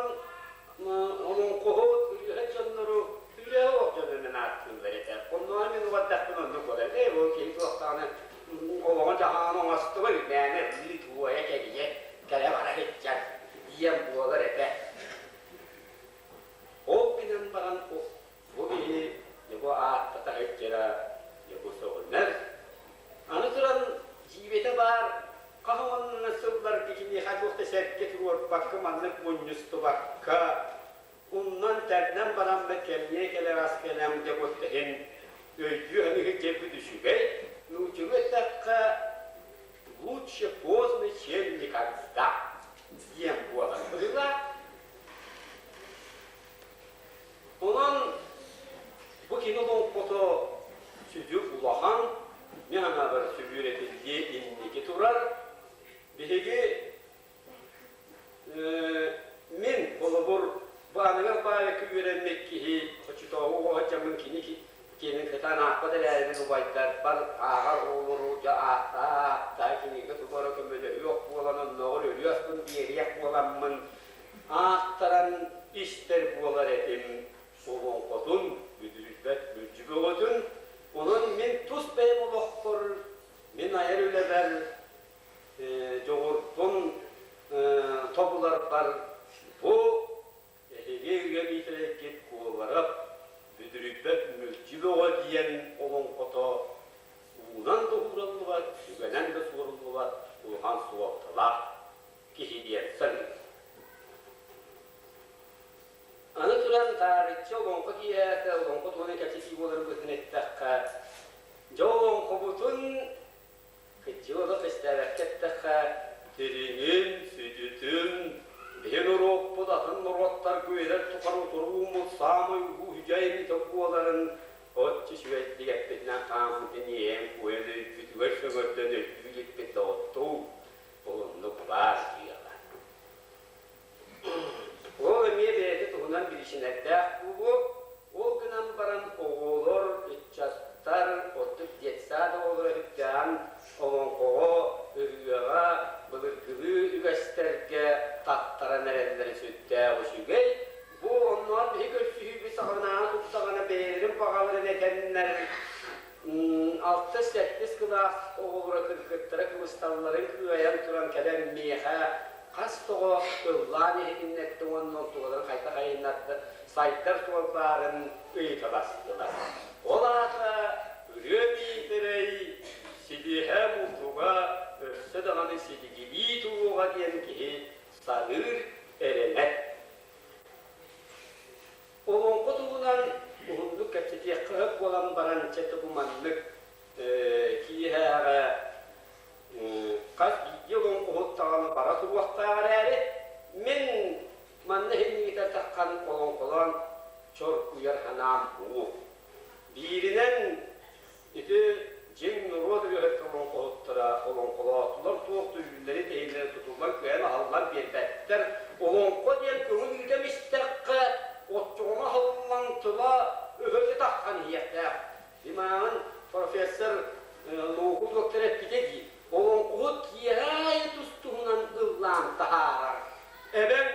олоҥхоһут үлэһит дьоннору үлэһэ олох дьонунан ааттыыллар этэ. Оннооҕор мин убардахпын оннук буолар. Ээ, ол киһи туохтаҕына олоҕун-дьаһаҕын оҥостубат, мээнэ ыы туойа кэрийэ кэлэ-бара сылдьар диэн буолар этэ. Ол гынан баран бу киһи бу ааттата сылдьара бу сөҕүмэр. Аны туран дьиибэтэ баар хаһан сылларга киниэхэ туох да сэргэ туруорбакка маннык мунньустубакка умнан-тэннэн бараммыт кэмниэ кэлэр ас кэлэм дьэ иһин өйдүү аныгы кэлбит үчүгэй нууччалыы эттэххэ лучше поздно чем никогда диэн буолар быһыылаах. Онон бу кини олоҥхото сүдү улахан, мин анаабар сүбүөрэтиллиэ инники турар. Биһиги мин холобур бу аныгы баайыкка үөрэммит киһи оччотооҕу оҕо дьаммын кини киэнин кытаан аахпат эрээрибин убайдарбар ааҕар оҕолору дьэ ааттаа-ааттаа кинигэ тутара көмөлөһүөх буолан оннооҕор өлүү аспын биэриэх буоламмын ааттаран истэр буолар этим олоҥхотун бүдүрүйбэт мүлдьү бөҕөтүн онон мин тус бэйэм олохпор мин айар үлэбэр дьоҕурбун тобуларбар бу эһиги үйэ Миитэрэйгит куоларап бүдүрүйбэт мүлдьү бөҕө диэн олоҥхото уунан да уураллыбат, сүгэнэн да суоруллубат улахан суолталаах киһи диэн саныыбын. туран таарыччы олоҥхо киэһээтэ олоҥхо туһунан кэпсэтии буоларын быһыытынан эттэххэ, дьэ олоҥхобутун кырдьык олох истээбэккэ эттэххэ, дириҥин, сүдүтүн, биһи норуоппут атын норуоттарга үйэлэр тухары утурууммут саамай улуу үдьэйин буоларын оччо үчүгэйдик эппитинэн хааммытын иэйэн-куойан өйбүтүгэр сөҥөрдөн өйдүү иликпит доҕоттуу, ол оннук баар дьыала. Ол эмиэ бэйэтэ туһунан биричиинэрдээх буолуо, ол гынан баран оҕолор, ыччаттар, ордук детсад оҕолоро үрдээн олоҥхоҕо, ырыаҕа, былыргылыы үгэстэргэ таттаран эрэллэрэ сүрдээх үчүгэй. Бу оннооҕор биһи көрсүһүүбүт саҕаланаары турдаҕына бэйэлэрин баҕаларын этэннэр алтыс-сэттис кылаас оҕолоро кыргыттара кыбысталларын кыайан туран кэлэн миэхэ хас тоҕо ыллаан иһитиннэрдэ уонна онтуларын хайдах айыннарда сайдар суол баарын ыйыталастылар. Ол аата Ырыа Миитэрэй силиһэ мутуга өссө даҕаны силигилии туруоҕа диэн киһи саныыр, эрэнэр. Олоҥхо туһунан уһуннук кэпсэтиэххэ сөп буолан баран, чэ бу маннык киэһээҕэ хас биирдии олоҥхоһут даҕаны бара туруохтаах эрээри, мин манна иһинньигитэ таххан олоҥхолоон чоргуйар санаам суох. Бииринэн ити дьиҥ норуот ырыаһыт олоҥхоһуттара олоҥхолоотулар туох да үүннэри-тэһииннэри тутуллан кыайан аһыллан биэрбэттэр. Олоҥхо диэн көҥүл ыытан истэххэ, оччоҕуна аһыллан тыла өһөтө таххан иһиэхтээх. Имаамын профессор наука доктора эппитэ дии, олоҥхоһут киэһэ аайы тус-туһунан ыллаан таһаарар. Эбэм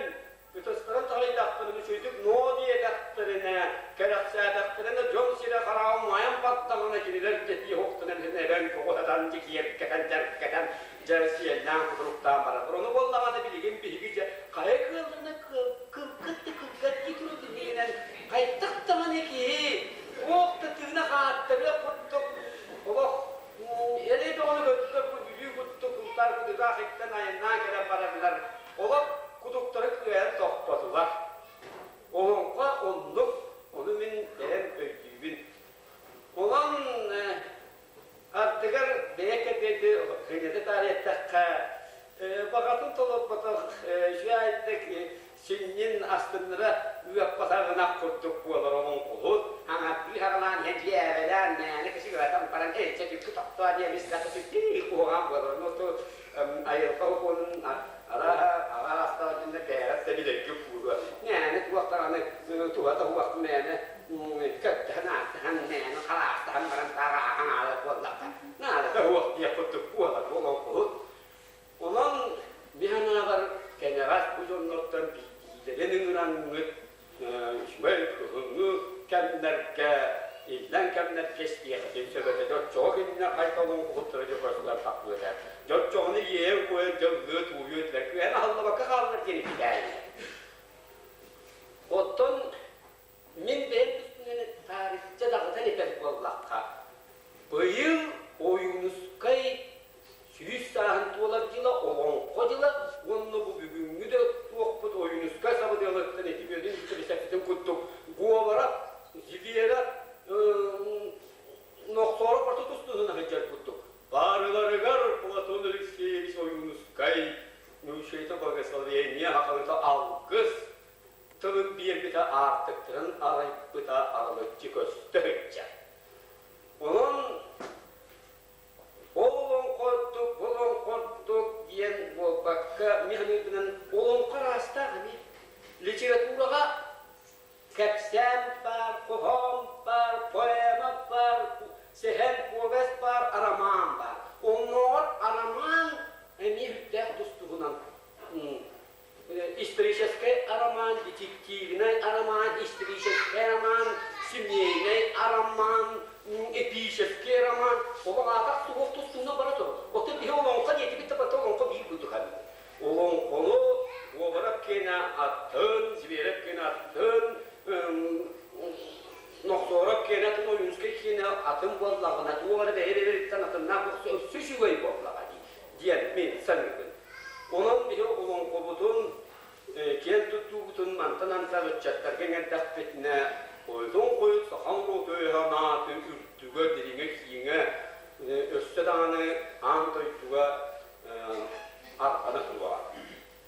Ытыстарын таһыйдахтарына, үчүгэйдик ноо диэтэхтэринэ, кэрэхсээтэхтэринэ, дьон сирэ-хараҕа умайан баттаҕына, кинилэр дьэтии оһохтонон иһэн эбэҥ тоҕуһатан, дьикиэркэтэн, дьэркэтэн, дьэ сиэллээн кутуруктаан барар. Ону буоллаҕына билигин биһиги дьэ хайа кыалларына кылгат да кылгат дии турар иннигинэн хайдах даҕаны киһи туох да тыына хааттарыах курдук олох эрэй бөҕөнү көрдүлэр бу Бүлүү курдук култаар кудутаах иттэн айаннаан кэлэн бараннар олох кутуктары кыайан тохпотулар. Олоҥхо оннук, ону мин бэйэм өйдүүбүн. Онон ардыгар бэйэ кэпиэти кыйнаты таарыйатахха, баҕатын толорботох үчүгэйдик синньин астыннара ыаппатаҕына курдук буолар олоҥхоһут аҥардыы хаҕалаан иһэн дьиэбэлээн мээнэ кысыгыратан баран эй чэ түккү тохтоо диэн истэххэ сүттүү куһаҕан буолар ону айылҕа укуонун арааһа аҕа астаах дьоннор бэйэҕит да билэргит буолуо мээнэ туох даҕаны туһа да суох мээнэ көттөһөн ааттаһан мээнэ хараастаһан баран таах ааһан аалар буоллахха наадата суох диэх курдук буолар олоҥхоһут. Онон мин санаабар кэнэҕэс бу дьоннортон биирдиилэрин ыҥыраҥҥыт үчүгэй кыһыҥҥы кэмнэргэ, иллэҥ кэмнэргэ истиэххитин сөп этэ. Дьоччоҕо кинилэр хайта олоҥхоһуттара дьэ көрсүлэр тахсыа этэ. Дьоччоҕуну иэйэн-куойан дьыллыы тууйуо этилэр. Күһэн аһыллыбакка хааллар диэн ититээйилэр. Оттон мин бэйэм түспүнэн таарычча даҕатан этэр буоллахха, быйыл Ойуунускай 100 сааһын туолар дьыла, Олоҥхо дьыла уонна бу бүгүҥҥү да туохпут Ойуунускай сабыдыалыттан ити бүөтүн истибисэппитин курдук Говоров, Звера, Нохсооров орто тустуһун сылдьар курдук. Барыларыгар Платон Алексеевич Ойуунускай Нушета благословение хахалыта алгыс тылын биэрбитэ аартыктарын арыйбыта арылыччы көстө сылдьар. Онон ол олоҥхордук, бұл олоҥхордук диэн буолбакка, мин саныырбынан олоҥхо араастаах эмиэ. Литератураҕа кэпсээн баар, хоһоон баар, поэма баар, сэһэн, повесть баар, арамаан баар. Оннооҕор арамаан эмиэ сүрдээх тус-туһунан историческай арамаан, детективнай арамаан, историческай роман, семейный арамаан, эпический роман. Олох аатах суох тустууна бара турар. Оттон биһи олоҥхо диэтибит да барыта олоҥхо биир курдук ханнык. Олоҥхону Говоров киэнэ аттын, Зверев киэнэ аттын, Нохсооров киэнэ атын, Ойуунскай киэнэ атын буоллаҕына, туох эрэ бэйэ-бэйэлэриттэн атыннаах өссө үчүгэй буоллаҕа дии диэн мин саныыбын. Онон биһи олоҥхобутун киэн туттуубутун тутуубутун мантан антах ыччаттарга иҥэрдэхпитинэ, хойутун-хойут саха норуоту өйө-санаатын үрдүгэ, дириҥэ, киэҥэ өссө даҕаны аан дойдуга арҕана туруоҕа.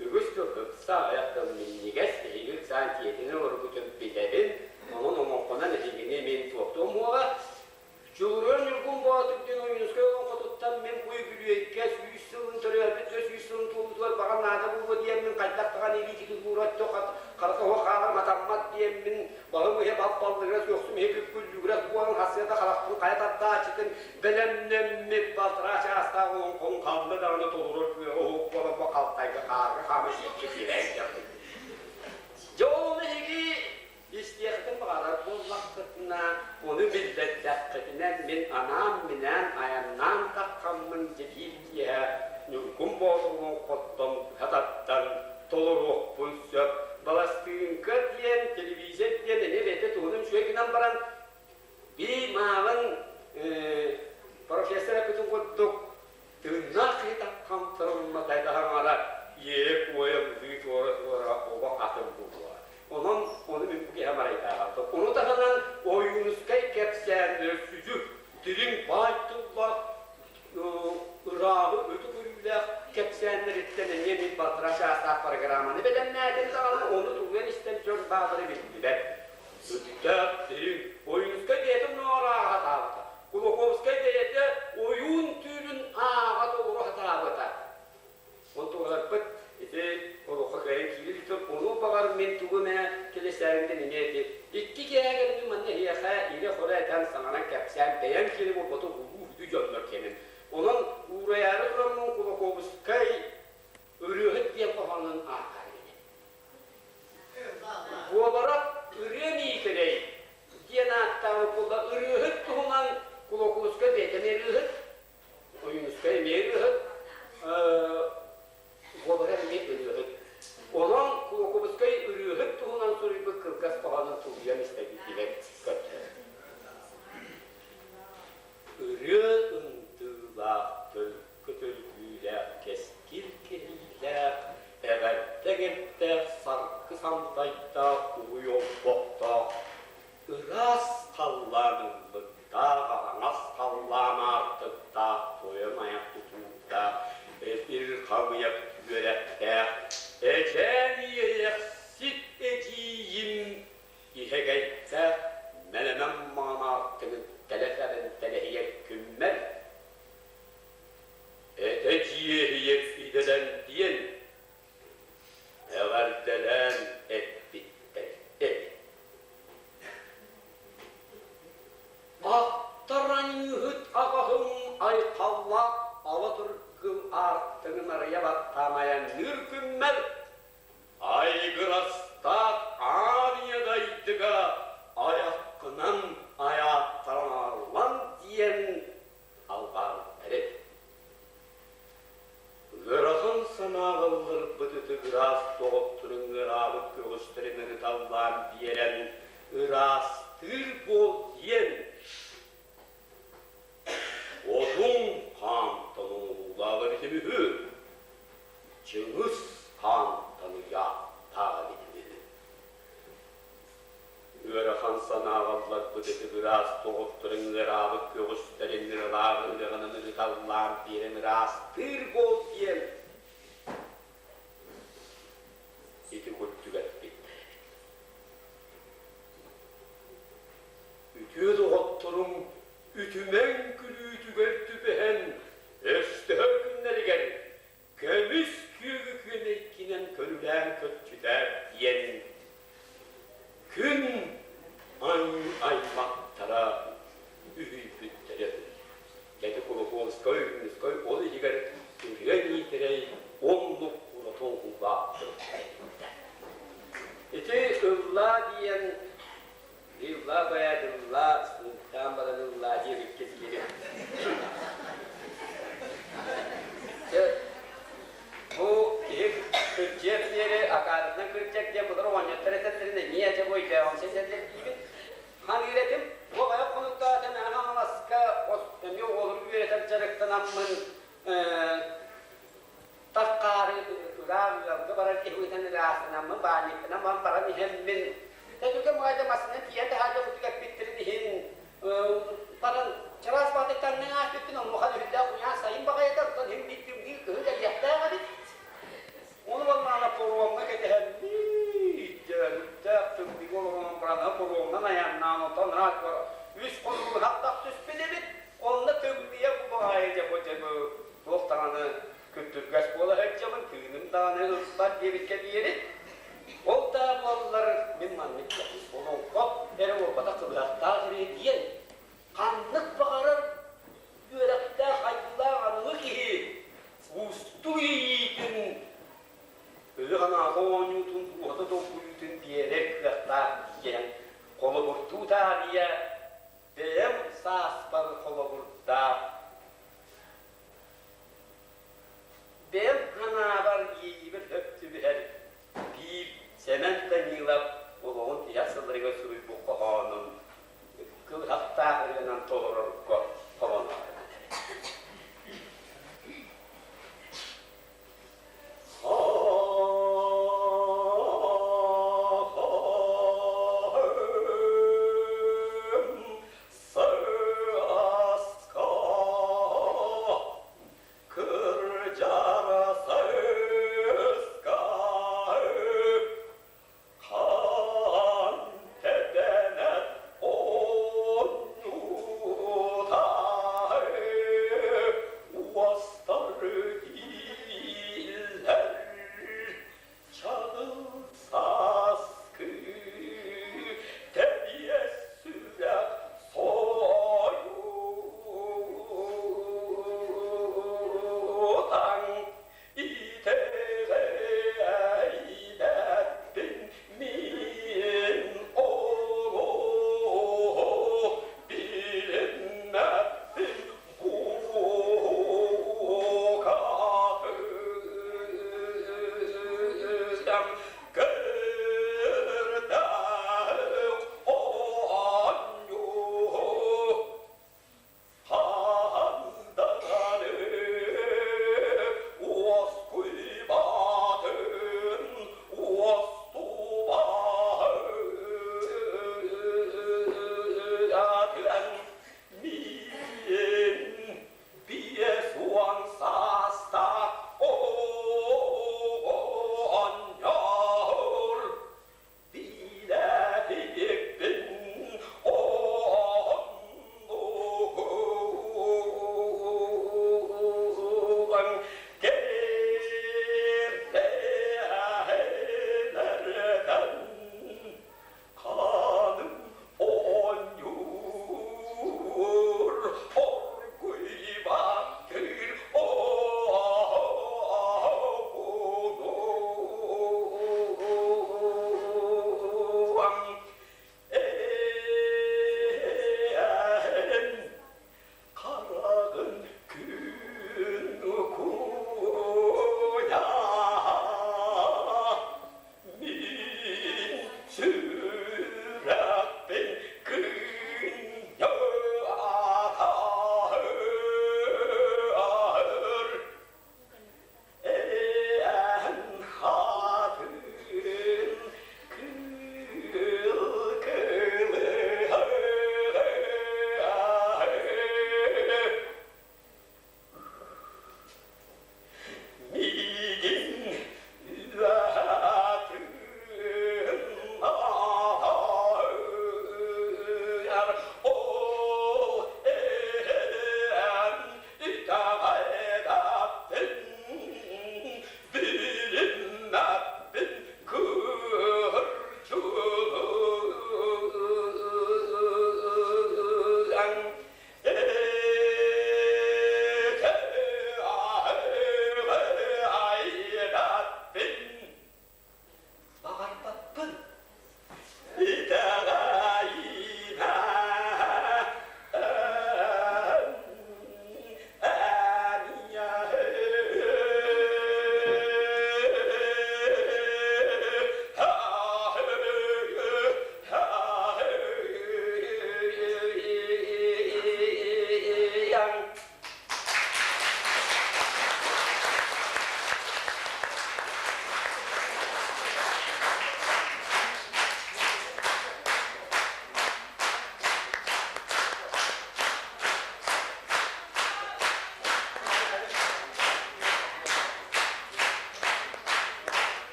Үгүс тыл ыкса аҕыйах тыл минньигэс, эһиги ыксаан тиэтинэн олорбутун билэбин, онон олоҥхонон эһигини мин туохтуом уоҕа. Дьулуруйар Ньургун Боотур диэн Ойуунускай олоҥхотуттан мин бу үбүлүөйгэ 100 сылын төрөөбүт 100 сылын туолуутугар баҕар наада буолуо диэммин хайдах даҕаны илиитин уура харата суох хаалар матаммат диэммин баһым иһэ бал-баллыгырас көхсүм иһэ күккүллүгүрэс буолан хасыата харахпын хайа тардааччытын бэлэмнэммит балтараа чаастаах олоҥхону ханна даҕаны толорор кыаҕа уһук буолан бу халтайга хаарга хаама сииккэ киирэн Дьэ ол эһиги Истиэххитин баҕарар буоллаххытына, ону биллэрдэххитинэ, мин анаан-минээн айаннаан таххаммын дьэбиир киэһэ Ньургун Боотурун хоттон быһа тардан толоруохпун сөп. Баластыыҥка диэн, телевизор диэн эмиэ бэйэтэ туһунан үчүгэй гынан баран, бии мааман профессор эппитин курдук, тыыннаах киһи таххан тырымматайдаһаҥара иэйэ-куойа ыллыы туора-туора оҕо атын буолуо. Онон ону мин бу киһи марайдаабаппын. Ону таһынан Ойуунускай кэпсээн сүдү, дириҥ баай тыллаах, ырааҕы өтө көрүүлээх кэпсээннэриттэн эмиэ мин балтараа чаастаах программаны бэлэмнээтим даҕаны, ону тулуйан истэн дьон баалара биллибэт. Сүрдээх дириҥ Ойуунускай бэйэтин ноҕор ааҕа сатаабыта. Кулаковскай бэйэтэ ойуун түүлүн ааҕа толоро сатаабыта. Онтугаларбыт ити олоххо кыайан киирэ илик. Ону баҕар мин тугу эмэ кэлэсээримтэн эмиэ ити икки киэһэ кэлин манна эһиэхэ ирэ-хоро этэн саҥаран кэпсээн бэйэм киэнэ буолбатах улуу үдү дьоннор киэнин. Онон уурайаары тураммын Кулаковскай ырыаһыт диэн хоһоонун ааҕар этим. Буолара Ырыа Миитэрэй диэн ааттаабыт буолла ырыаһыт туһунан Кулаковскай бэйэтэ эмиэ ырыаһыт Ойуунускай эмиэ ырыаһыт, Уобара эмиэ ырыаһыт. Онон Кулаковскай ырыаһыт туһунан суруйбут кылгас хоһоонун тулуйан истэбитигэр көрдөһөр. Ырыа ындыылаах, төлкө төлкүүлээх, кэскил кэһиилээх, эҕэрдэ эҥэрдээх, саргы сантайдаах, уруй олбохтоох Ыраас халлаан ыллыктаах, аһаҥас халлаан аартыктаах, тойон айах тутуурдаах, эфир хамыйах үөрэхтээх, эдьээн иэйэхсит эдьиийим иһэгэйдээх мэлэмэн маҥан аартыгын тэлэтэбин тэлэһийэр күммэр, этэ дьиэһийэр идэлэн диэн Эҕэрдэлээн эппиттэр эбит. Ахтар аньыыһыт аҕаһым айхаллаах ала тургум аартыгын арыйа баттаан айанныыр күммэр айгырастаах аан ийэ дайдыга айаххынан айааттаран арыллан диэн алҕаабыттар эбит. Ыарахан санааҕа ылларбыт ытык ыраас доҕотторун ыараабыт көҕүстэрин ырыталлаан биэрэн ыраастыыр буол диэн Одун хаантан оҥоһуулаах эбитим үһү, Чыҥыс хаантан ыйаахтаах эбитим үһү. Ыарахан санааҕа ылларбыт ытык ыраас доҕотторун ыараабыт көҕүстэрин ыралаах ырыаҕынан ырыталлаан биэрэн ыраастыыр буол диэн ити курдук эппиттэр эбит. Үтүө доҕотторум үтүмэн күлүүтүгэр түбэһэн өстөһөр күннэригэр көмүс күөгү күөмэйгинэн көрүлээн көччүтээр диэн күн аймахтара үһүйбүттэрэ Дьэ Кулаковскай, Ойуунускай ол иһигэр Ырыа Миитэрэй оннук ураты оҥоһуулаах эбиттэр. Ити ыллаа диэн ыллаа бэйэт ыллаа, сууктаан баран ыллаа диэбиккэ диэри. Дьэ, бу киһи кырдьыар диэри акаарытынан кырдьар диэн былыр оҕонньоттор этэллэрин эмиэ дьэ бу өйдөөҕүмсэ этэллэр диибин. Ханыыр этим, бу аҕыйах хонуктаах Мэҥэ Хаҥаласка эмиэ оҕолору үөрэтэр дьарыктанаммын таххаары ыраах ыалга барар киһи ыытан ыраастанаммын, баанньыкпынан ылан баран иһэммин, Тэдүгэ маайда массыына тиийэн таһаарда курдук эппиттэрин иһин баран чараас баҕатыттан ааспыппын онуоха үһүллээх куйаар сайын баҕайыта оттон иһин биир тымныы кыһын кэлиэхтээх эбит. Ону буоллаҕына паромҥа кэтэһэммит дьэ тымныыга олорон баран паромунан айаннаан онтон үс хонугу хаттах түспүт эбит. Онно тымныйа бу баҕайы дьэ бу дьэ бу туох даҕаны күттүргэс буола сылдьабын, тыыным даҕаны ылбат диэбиккэ диэри. Ол да буоллар мин маннык олоҥхо эрэ буолбатах кылыһахтаах сири диэн ханнык баҕарар үөрэхтээх айыллаах аныгы киһи уустук иэйиитин өйө-санаата оонньуутун дууһата долгуйуутун биэрэр кыахтаах диэн холобурдуу таарыйа бэйэм сааспар холобурдаах Бэйэм санаабар иэйиибэр сөп түбэһэр биир Сэмэн Данилов олоҕун тиһэх сылларыгар суруйбут хоһоонун кылыһахтаах ырыанан толорорго холоноор. Сааска кырдьара сыска хаан тэбэр.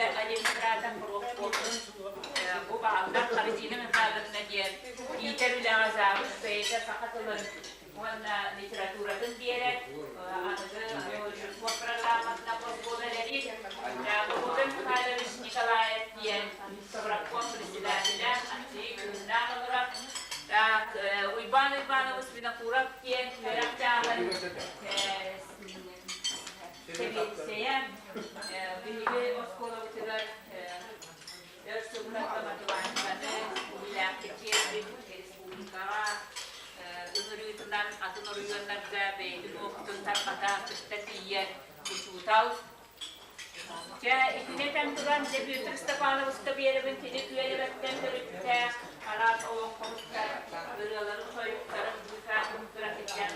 администратор профкомун бу бааллар Харитина Михайловна диэн иитэр үлэҕэ завуч бэйэтэ саха тылын уонна литературатын биэрэр аныгы спорт программатына холбуолар эрий Прокопий Михайлович Николаев диэн профком председателя Андрей Кыһыннаах олорор. Так, Уйбаан Уйбанович Винокуров диэн үөрэх чааһын сэбиэдиссэйэ биһиги оскуолабытыгар өр сылларга математиканы үлэлээхтик киэрбит республикаҕа ыҥырыытынан атын оройуоннарга бэйэтин уопутун тарҕата кытта тиийэр учуутал. Дьэ, итини этэн туран, дьэ Петр Степановичка биэрэбин кини күөлэбэттэн төрүттээх араас олоҥхоһуттар ырыаларын, тойуктарын быыкаатын кыратыттан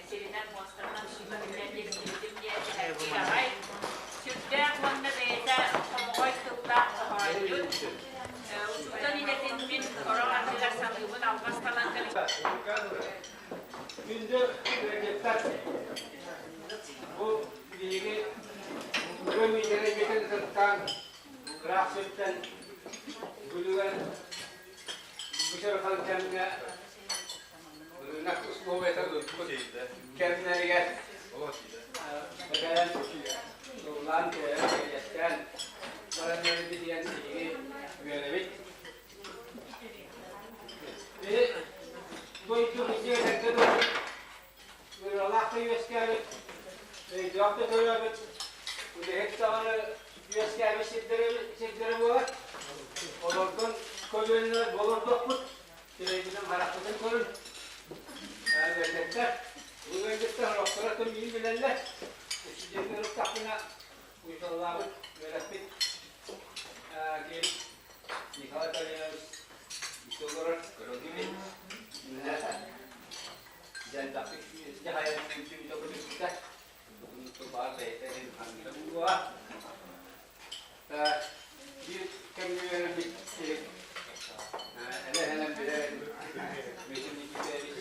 сиринэн муостанан сүүмэрдэн истибитим диэн сэһэргиир аҕай. Сүрдээх уонна бэйэтэ хомоҕой тыллаах хоһоонньут. Учуутал идэтин мин сорох ардыгар саныыбын алҕас талан Күндү ыалдьыттар, бу биһиги бүгүн миитэрэй ытыктаан ыраах сиртэн Бүлүүгэ бу кэмҥэ ырыынак условията ылбыт кэмнэригэр кэлэн ыллаан туойан кэриэстээн баран диэн биһиги үөрэбит. Дойду дьиэлэргэ дылы ырыалаах да үөскээбит, өйдөөх да төрөөбүт, үлэһит даҕаны үөскээбит сирдэрэ, сирдэрэ буолар. Олордон көлүөнэлэр олордохпут, сирэйбитин харахпытын көрүн. Ыалдьыттар, бу ыалдьыттар олохторо миин билэллэр. Үчүгэйдик ырыттахпына, учууталлаабыт, үөрэппит Николай Калинович олорор көрөдүмүн дьэлбэхтик дьаһайан түмсүүтэ көтүппүтэ баар бэйэтэ ханныга буолуоҕа биир кэмҥэ үөрэммит элэһэнэн билэр Дмитрий Никитаевич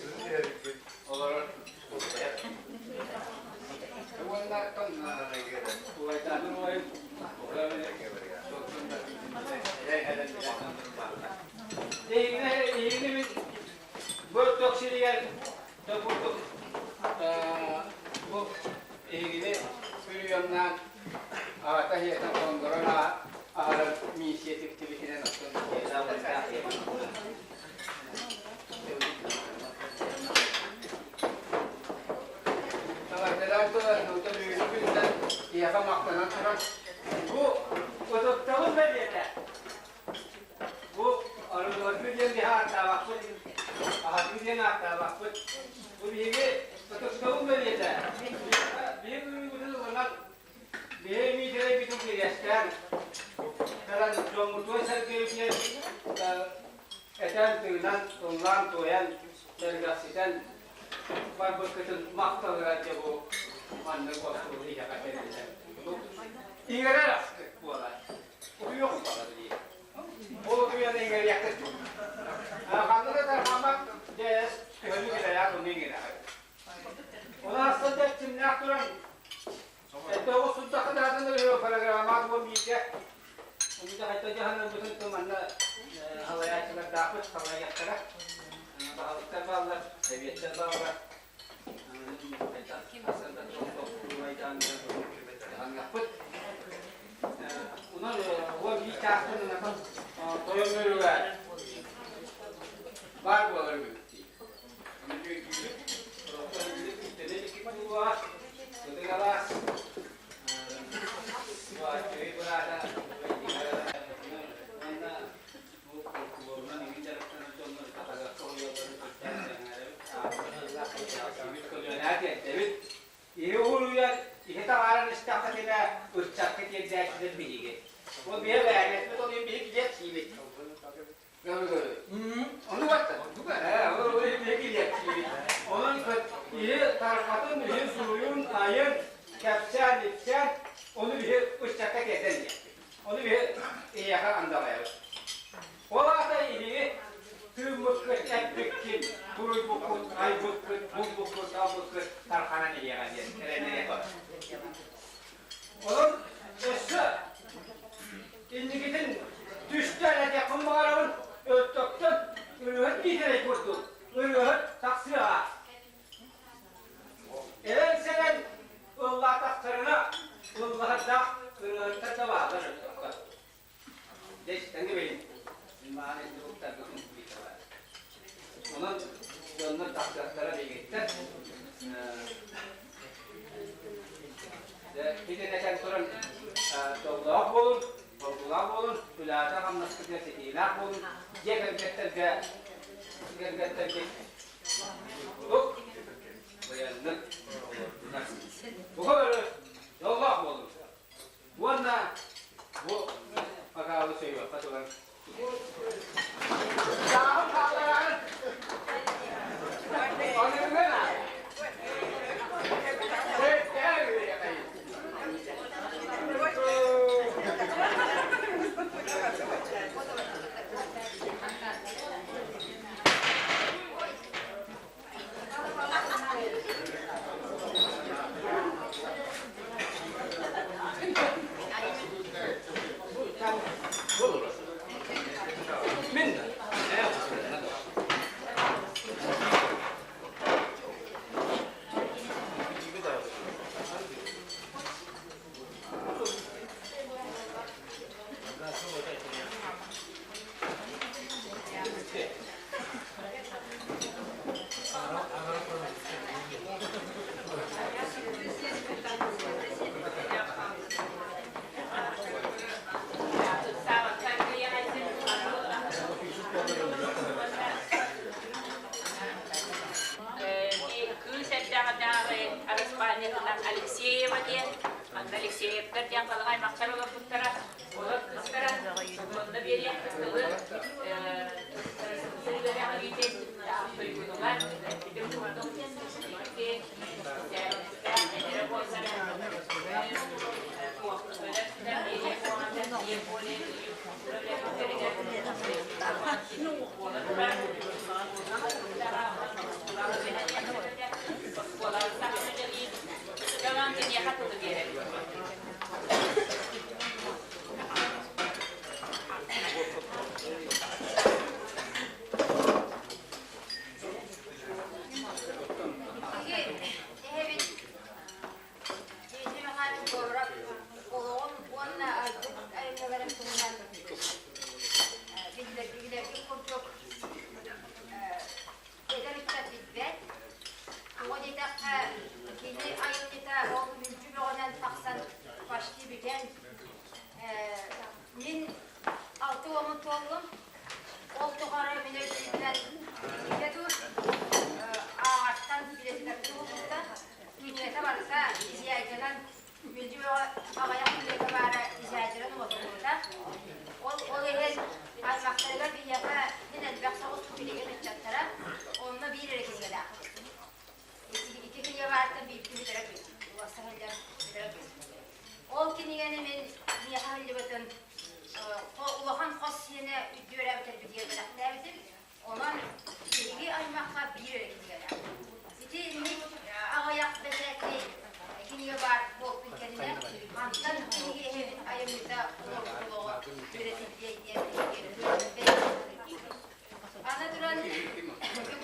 олорор уонна убайдаанын убайым Эһигини бу тох сиригэр курдук бу эһигини бүрүйэмнаан аҕата иһиэтэн хоҥгорон аһарар миссия тиктибитинэн оттон Таҥардаран туран, онтон бүгүҥҥү күнтэн киһиэхэ махтанан туран, бу ытыктабыл бэлиэтэ. Бу арыгыларгы диэн биһи ааттаабаппыт, аһатыы диэн ааттаабаппыт. Бу биһиги ытыктабыл бэлиэтэ. Биһиги күнүбүтүн ылынан, биһиги миитэрэйбитин кириэстээн, кэлэн дьоммутугар сэргэбитигэр этэн-тыынан, ыллаан-туойан, сэргэхситэн барбыккытын махталыгар дьэ бу маннык остуол иһэҕэ тэриллэн иҥэрэр астык буолар. Утуйуох баҕар дии. Ол утуйан иҥэриэххит дуо? Ханна да тарҕаммат дьээс төһөнү кэлэрэ ону иҥэрэҕит. Оны астан эрчимнээх туран Эттэ оҕус сунтахха даатын да программаат уон бииргэ Умда хайта дьаһанарбытын то манна халайааччылардаахпыт халайыахтара баһылыктар бааллар, сэбиэттэр бааллар. Дьаһаныахпыт. Онон 11 чаастан ынатан тойон мөрүгэ баар буолар үһү. Иһи уһуруйар, иһи таҕааран истэххитинэ, ыччакка тиэрдээччилэр биһиги. Ол биһи бэйэбит, ол иһин биһиги дьиэ сиибит. Ону баттан. Онон иһи тархатын, иһи суруйун, айын, кэпсээн, ипсээн, ону биһи ыччакка тиэрдэн диэхпит. Ону биһи эйиэхэ андалайабыт. Ол аата иһиги тыыммыккыт, эппиккин, туруйбуккут, айбыккыт, булбуккут, талбыккыт тарханан иһиэҕэ диэн эрэннэриэх. Онон өссө Инникитин түстээн этиэхпин баҕарабын, Өлтөхтөн ырыаһыт Миитэрэй курдук ырыаһыт тахсыаҕа. Эрэн-сэрэн ыллаатахтарына ыллаһардаах ырыаһыттар да бааллар Өлтөххө. Дьэ истэҥҥэ бэйин, маан инструктаргытын ыйыталар. Онон дьоннор тахсыахтара биһигиттэн. Итин этэн туран дьоллоох буолун, долгулаах буолун, үлэҕэ-хамнаскытыгар ситиилээх буолун, дьиэ кэргэттэргэ кэргэттэргит курдук быйаннык олордунар. Бука бары дьоллоох буолун. Уонна бу бакаалы сөйүөххэ туран Сааһым хааллараарын Аныгынан Мин Кыыс эрдэҕинээҕи араспаанньатынан Алексеева диэн, манна Алексеевтар диэн халыҥ аймахтар олорбуттара. Олор кыыстара онно биэриэхпит тылы үөрэҕириитин туйгунугар ити курдук икки эдэрэ буоллар киниэхэ тылы биэрэбит. Эһэбит Дмитрий Михайлович Говоров олоҕун уонна айбыт айымньыларын туһунан биллэрбит курдук эдэр ыччат билбэт. Тоҕо диэтэххэ, кини айымньыта ол мүлдьү бөҕөнөн тахсан почти бүтэн Мин алта уомун туоллум. Ол тухары мин өйдүүрбүнэн иккитэ дуу ааҕартан билэтигэр буолбута. Кинигэтэ барыта изъятиянан мүлдьү бөҕө аҕыйах күнүгэ баара изъятиянан уотуллубута. Ол ол иһин аймахтарыгар биһиэхэ мин элбэх соҕус билигин ыччаттара онно биир эрэ кинигэлээхпит. Икки кинигэ баартан биирди бүтэрэ күн. Уоста сылдьан бүтэрэ күн. Ол кинигэни мин миэхэ иһиллибитин улахан хос сиэнэ үөрээбитэрбитигэр бэлэхтээбитим. Онон биһиги аймахха биир эрэ кинигэлээх. Ити инник аҕыйах бэчээттэй кинигэ баар буолтун кэннэ, мантан биһиги эһэбит айымньыта олорбут олоҕо үөрэтиллиэ диэн биһиги Аны туран,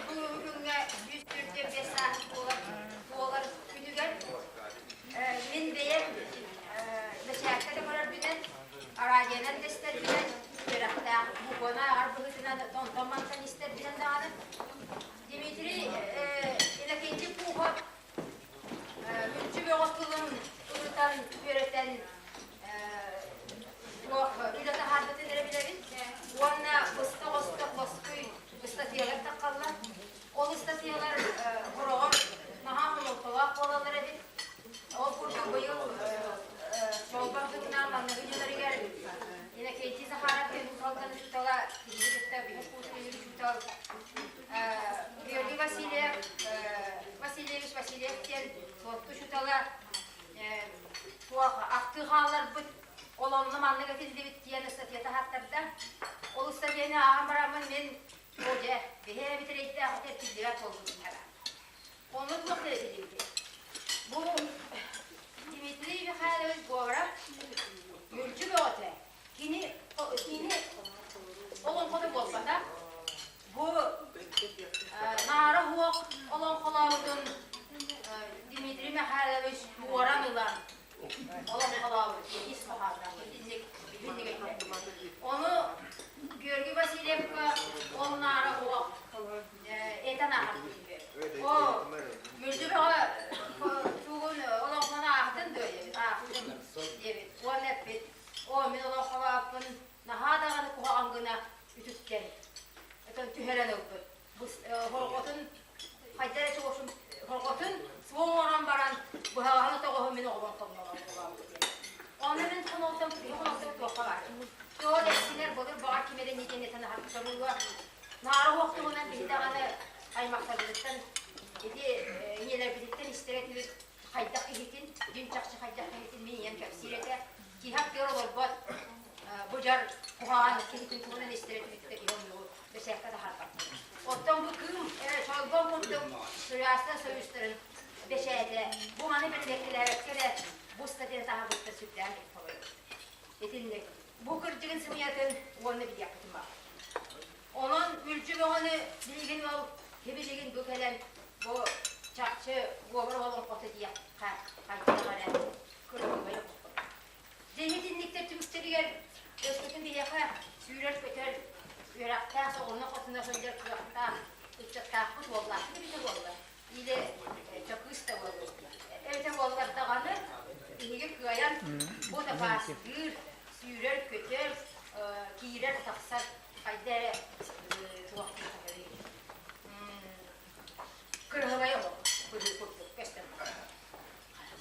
бүгүҥҥү күҥҥэ 145 сааһым буолар, буолар күнүгэр мин бэйэм бэчээккэ да көрөрбүнэн, араадьыйанан да истэрбинэн, үөрэхтээх букваны ааҕар быһыытынан тонтон-мантан истэрбинэн даҕаны Дмитрий Иннокентий Пухов мүлдьү бөҕө тылын ырытан, үөрэтэн үлэ таһаарбытын эрэ билэбин. Уонна быстах-остох лоскуй ыстатыйалар таххаллар. Ол ыстатыйалар хороҕор наһаа хомолтолоох буолаллар эбит. Ол курдук быйыл Чолбон туһунан манныгы дьылларыгар Иннокентий Захаров диэн Уус учуутала биһиги кытта биһи курсун учуутал Георгий Васильев, Васильевич Васильев диэн суотту учуутала туох ахтыы хаалларбыт ол онно маннык этиллибит диэн ыстатыйа таһааттарда. Ол ыстатыйаны ааҕан бараммын мин оо дьэ, биһи эбит эрэйдээх этиллибэт буолбут диэҕэ. Онно туох да этиллибитий? Бу Дмитрий Михайлович Говоров мүлдьү бөҕөтө. Кини Михайлович уоран ылан олоҥхолообут ис хоһоонноох итинник итинник этэ. Ону Георгий Васильевка ол наара уох этэн ааһар О, Мүлдү бөҕө тугун олоҥхону аахтын дуо диэбит, аахтым диэбит. Уонна эппит, о, мин олоҥхолооппун наһаа даҕаны куһаҕан гына үтүктэн, этэн түһэрэн ылбыт. Хорҕотун хайда эрэ чугушун хорҕотун суон оҥорон баран быһаҕаһын отоҕоһун мин оҕобон хоннолоҥхолообут диэн. Онно мин хонолтон киһи хонолтон туохха баар. Тоҕо дэстинэр былыр баҕар ким эрэ нитин этэн аһарбыта буолуо. Наара уох туһунан биһи даҕаны аймахтарбытыттан ити ийэлэрбититтэн истэр этибит хайдах киһитин, дьиҥ чахчы хайдах киһитин мин ийэм кэпсиир этэ. Киһи аттыгар олорбот бу дьар куһаҕан киһитин туһунан истэр этибит да киһи оннугу бэчээккэ таһаарбат. Оттон бу кыым чолбон курдук Суруйааччылар союзтарын бэчээтэ бу маны бэрэбиэркэлээбэккэ эрэ бу статьяны таһаарбыттар сүрдээх хобойобут. Итинник. Бу кырдьыгын сымыйатын уонна билиэхпитин баар. Онон Мүлдьү бөҕөнү билигин ол сибилигин бу кэлэн бу чахчы Говоров олоҥхото диэххэ хайдах эрэ кыргыбай оҥорбут. Дьэ итинниктэр түмүктэригэр өскөтүн биһиэхэ сүүрэр-көтөр үөрэхтээх соҕурууна-хотуна сылдьар кыахтаах ыччаттаахпыт уоллаахпыт эбитэ буолла или чокуус да буоллун эбитэ буоллар даҕаны биһиги кыайан бу дакаастыыр сүүрэр-көтөр киирэр-тахсар хайда эрэ туох кырыһыбай олох быһыы курдук көстөн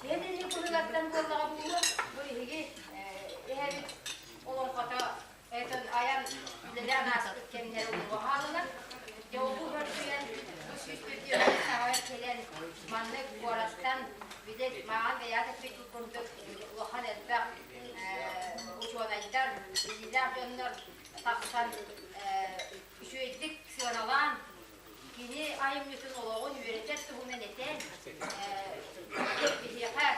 Биһиги куһугаттан буоллаҕа буолуо, бу биһиги эһэбит олоҥхото этон айан үлэлээн ааспыт кэмнэрэ ууга хааллылар. Дьэ ол көрдүйэн бу 104 саҕа кэлэн маннык куораттан били мааҕын бэйэҕит эппиккит курдук улахан элбэх учуонайдар, билиилээх дьоннор тахсан үчүгэйдик сыаналаан кини айымньытын олоҕун үөрэтэр туһунан этэн, биһиэхэ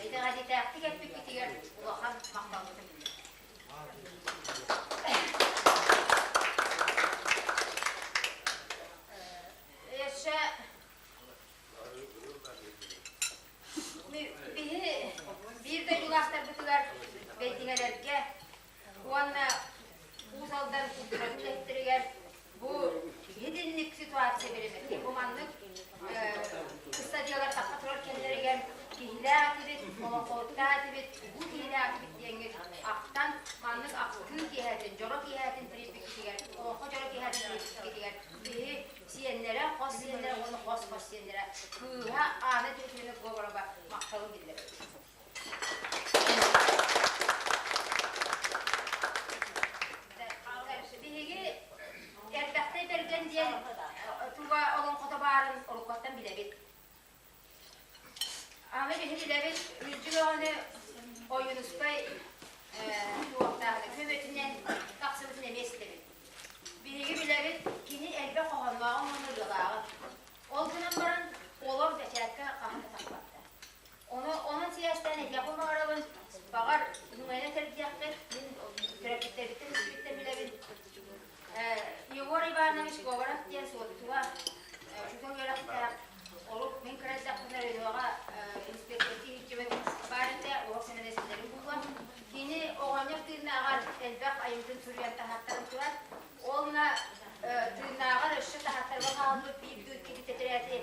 итэҕэтитээхтик эппиккитигэр улахан махталбытын биллэрэбит. Өссө биһи биир дойдулаахтарбытыгар бэйдиҥэлэргэ уонна Уус Алдан культуратын үлэһиттэригэр бу итинник ситуация биримэти. Бу маннык стадиялар тахса турар кэмнэригэр киһилээх этибит, олоҥхоһуттаах этибит, улуу киһилээх этибит диэҥҥит ахтан маннык ахтыы киэһэтин, дьоро киэһэтин тэрийбиккитигэр, олоҥхо дьоро киэһэтин тэрийбиккитигэр биһи сиэннэрэ, хос сиэннэрэ уонна хос-хос сиэннэрэ кыыһа Аана Тимофеевна Говорова махталын биллэрэбит. Биһиги Эрбэхтэй Бэргэн диэн туга олоҥхото баарын уруккуттан билэбит. Аны биһи билэбит Мүлдьү Бөҕөнү Ойуунускай туохтааҕын көмөтүнэн тахсыбытын эмиэ истэбит. Биһиги билэбит кини элбэх хоһооннооҕун уонна ырыалааҕын. Ол гынан баран олор бэчээккэ хаһан да тахпаттар. Ону онон сибээстээн этиэхпин баҕарабын, баҕар, үҥэнэ сэргиэхпит, мин төрөппүттэрбиттэн истибиттэн билэбин. Егор Иванович Говоров диэн суоттуга учуутал үөрэхтээх, олук мин кыра эрдэхпинэ Ренуаҕа инспектордыы сылдьыбыт баар этэ, уһук сэмэнэстэрин булуо. Кини оҕонньор тыыннааҕар элбэх айымньытын суруйан таһааттаран турар. Уонна тыыннааҕар өссө таһааттарга хаалбыт биир икки тэтэрээти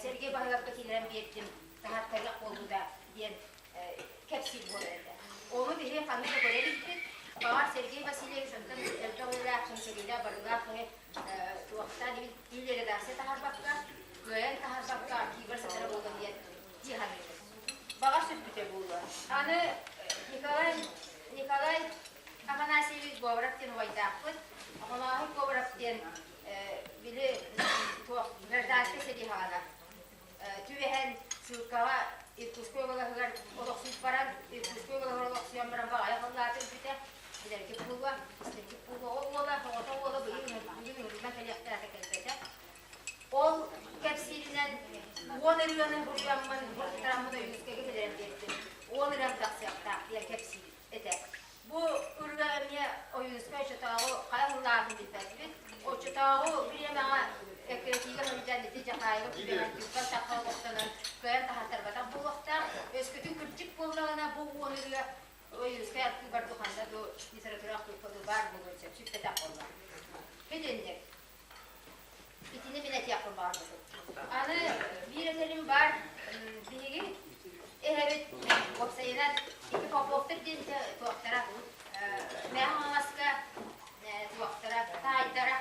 Сергей Баһыловка киллэрэн биэрдим, таһааттарыах буолбута диэн кэпсиир буолар этэ. Ону биһиги ханнык да көрө иликпит. Баҕар Сергей Васильевич онтон элбэх үлэлээх, чинчилиилээх, барылаах киһи туохтаан или редакция таһаарбакка, кыайан таһаарбакка архивар сытара буолуо диэн дии саныыбын. Баҕар сүппүтэ буолуо. Аны Николай Николай Афанасьевич Говоров диэн убайдаахпыт. Охонооһун Говоров диэн били туох гражданскай сэрии саҕана түбэһэн ссылкаҕа Иркутскай уобалаһыгар олохсуйуп баран Иркутскай уобалаһыгар олохсуйан баран баҕайы халлаата өлбүтэ билэргит буолуо истэргит буолуо ол уола оҕото уола быйыл бүгүн ыҥырыллан кэлиэхтээх кэлбэтэ ол кэпсииринэн уон ырыаны буруйаммын буруттараммын Ойуунускайга кэлэрэн биэрдим уон ырыам тахсыахтаах диэн кэпсиир этэ. Бу ырыа эмиэ Ойуунускай оччотооҕу хайа сыллааҕын билбэппит. Оччотооҕу бириэмэҕэ эккирэтиигэ сылдьан ити Дьахаайыга түбэһэн түргэн тахха олохтонон кыайан таһааттарбатах. кырдьык буоллаҕына бу уон ырыа Ойуунускай архыыбар ду ханна ду литература архыыпка ду баар буолуон сөп сүппэтэх буолла. Итинник. Итини мин этиэхпин баҕарбытым. Аны биир этэрим баар биһиги эһэбит уопсайынан ити Поповтар диэн туохтара Мэҥэ Хаҥаласка туохтара таайдара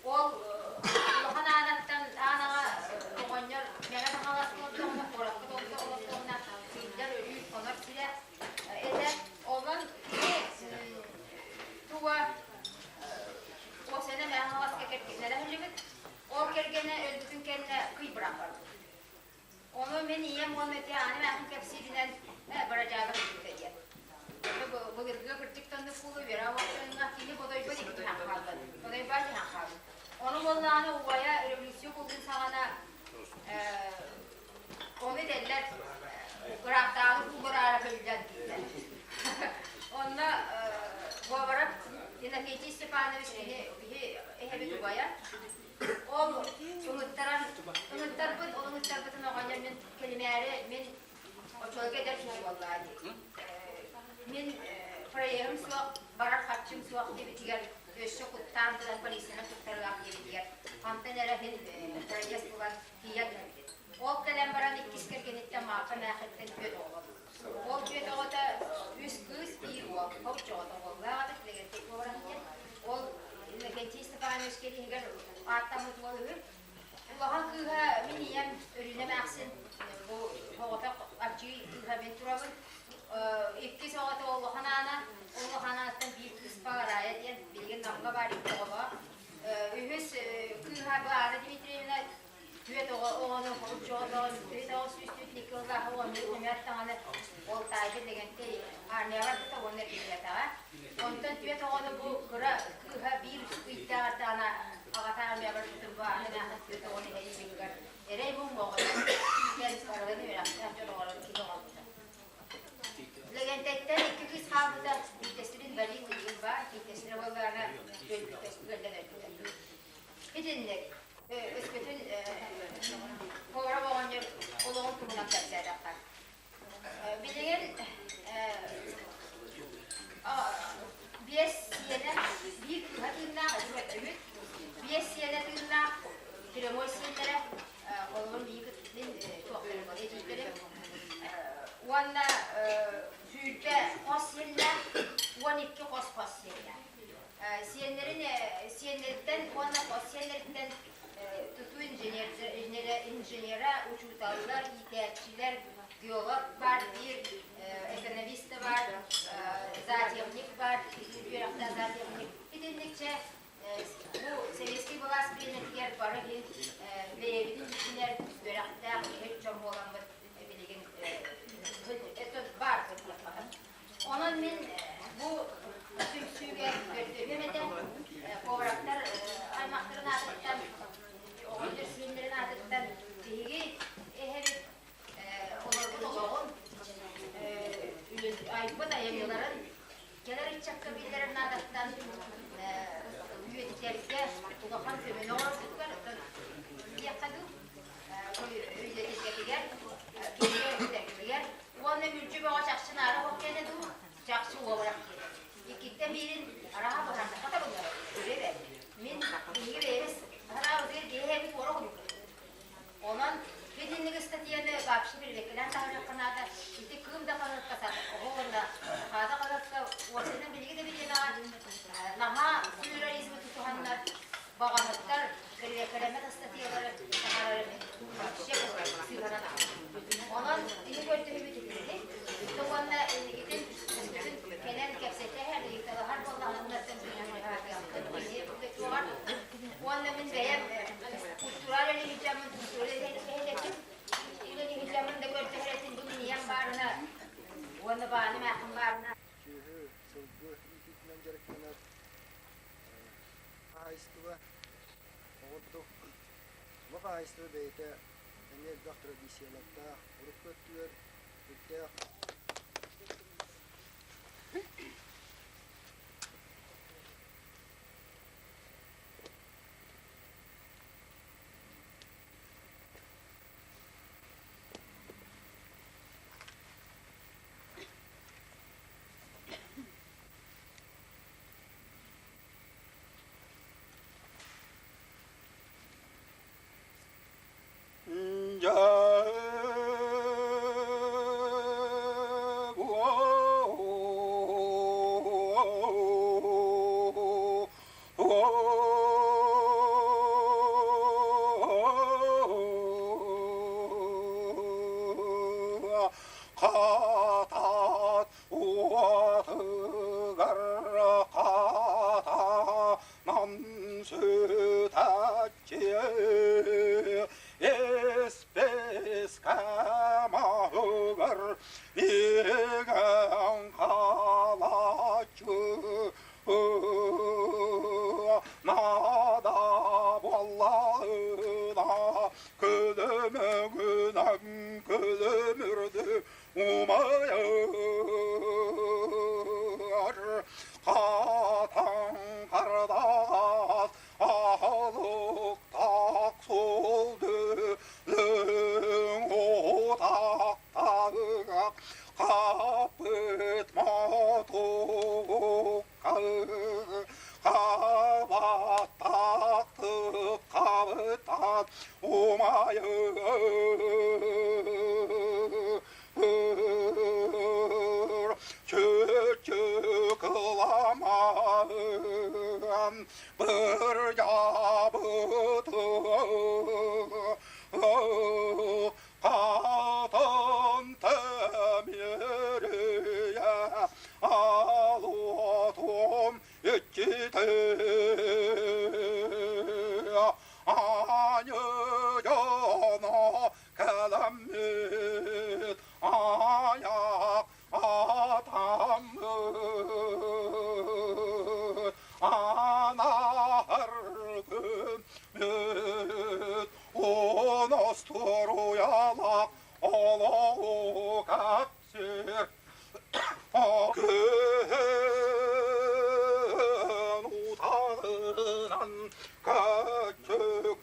ол улахан Аанаттан Аанаҕа оҕонньор Мэҥэ Хаҥаласка олордоҕуна куоракка олордоҕуна сылдьар өрүү хонор сирэ этэ. Онон кини туга уопсайынан Мэҥэ Хаҥаласка кэргэннэрэ сылдьыбыт. Ол кэргэнэ өлбүтүн кэннэ кый быраах барбыт. Ону мин ийэм уонна ити Аана эмээхсин кэпсииринэн бырадьаага сылдьыбыта диэн. Былыргы кырдьык тоннук куулу үөрэ оҥостонуҥа кини Бодойбо диэки түһэн хаалбыт. Бодойбо түһэн хаалбыт. Ону буоллаҕына убайа революция кулгун саҕана ону этэллэр ыраахтааҕы куулураара сылдьан дииллэр. Онно Говоров Иннокентий Степанович кини биһи эһэбит убайа. Ол ыҥыттаран ыҥыттарбыт, ол ыҥыттарбытын оҕонньор мин кэлимээри мин оччолорго эдэр киһи буоллаҕа дии. Мин проеһым суох, барар харчым суох диэбитигэр өссө куттаан туран полицияны туттарыах диэбитигэр хантан эрэ мин проезд булан тиийэн кэлбит. Ол кэлэн баран иккис кэргэниттэн Мааппа Мээхиттэн түөрт оҕоломмут. Ол түөрт оҕото үс кыыс, биир уол. Хобуччу оҕото уоллаах эбит, Лэгэнтэй Говоров диэн. Ол Иннокентий Степанович кэлиһигэр ааттаммыт уол үһү. Улахан кыыһа мин ийэм Өрүүнэ эмээхсин бу оҕото аччыый кыыһа мин турабын. Иккис оҕото Улахан Аана, Улахан Аанаттан биир кыыс Баҕараайа диэн билигин Намҥа баар икки оҕолоох. Үһүс кыыһа бу Аана Дмитриевна түөрт оҕо оҕону оччоҕотоҕун 1904 сыллааҕы оҕонньору көмөөт даҕаны ол таайга Лэгэнтэй армияҕа барбыта уонна эргиллибэтэҕэ. Онтон түөрт оҕону бу кыра кыыһа биир ыйдааҕар даҕаны аҕата армияҕа барбытын бу аана эмээхсин түөрт оҕону иһэрии быыһыгар эрэй муҥ оҕонон иитэн барыларын үөрэхтээх дьон оҕолорун киһи оҥорбута. Лэгэнтэйтэн икки кыыс хаалбыта, биирдэстэрин Валил билигин баар, биирдэстэрэ буоллаҕына өлбүтэ, ыалдьан өлбүтэ. Итинник өскөтүн Говоров оҕонньор олоҕун туһунан кэпсээтэххэ. Билигин биэс сиэнэ, биир кыыһа тыыннаах, үмүт, биэс сиэнэ тыыннаах, прямой сиэннэрэ, олорун мин туохтарын эдьиийдэрим уонна 20 хос сиэннээх, 12 хос-хос сиэннээх. Сиэннэрин сиэннэриттэн уонна хос сиэннэриттэн тутуу инженера, учууталлар, иитээччилэр, геолог баар, биир экономист баар, зоотехник баар, үөрэхтээх зоотехник. Итинникчэ бу сэбиэскэй былаас бириэмэтигэр бары иһин бэйэбитин билинэр үөрэхтээх иһит дьон буоламмыт билигин баар Онон мин бу түмсүүгэ көрдөһүөм этэ, повардар аймахтарын аатыттан, оҕонньор сиэннэрин аатыттан биһиги эһэбит олорбут олоҕун, айбыт айымньыларын кэлэр ыччакка биллэрэр наадаттан үйэтитэргэ улахан көмөнү оҥорбутугар, диэххэ дуу, үлэтигэр, кинигэ үтэргитигэр уонна мүлдьү бөҕө чахчы наара суох киэнэ дуу, чахчы уобарах киэнэ. Иккиттэн биирин араха быһаарсахха табыллар. Көрүө Мин биһиги бэйэбит санаабытыгар биэһэбит уора курдук. Онон итинник ыстатыйаны вообще бирибэккэлээн таһаарыахха наада. Ити кыым да хаһыакка оҕо уонна хаада хаһыакка уопсайынан билиги да бириэмэҕэ наһаа плюрализмы тутуһаннар баҕаһыттар бэрэбиэркэлэммэт ыстатыйалары таһаарар вообще сыыһанан Онон кини көрдөһүүбүт итинник. Уонна инникитин өскөтүн кэлэн кэпсэтэ ыйыталаһар буоллаҕына Уонна мин бэйэм культурал үлэһитэммин, культура үлэһитэтим, үлэһитэммин да көрдөһөр бу мин ийэм баарына уонна бааным аахым баарына Сүөһү, сылгы иитиитинэн дьарыктанар хаһаайыстыба оҕурдук бу хаһаайыстыба бэйэтэ эмиэ элбэх традициялардаах, урукку өттүгэр үрдээх Хатат уотугар хатанан сүтаччы Эспэскэ маһыгар иҥэн хаалааччы Наада буоллаҕына күлүмүгүнэн күлүмүрдү умайар Хатан хардаҕас аһылыктаах суолдүлүҥ утахтаах хаппыт мотугукка хабаттаахтык хабытаат умайыр Чүчү кыламан бырдьабыты хатын тэмиэрийэ алуотум иччитэ ааньы дьоно кэлэммит айах атаммыт анаар күммүт оностуруйалаах олоҕу кэпсиир күн утаҕынан көччүк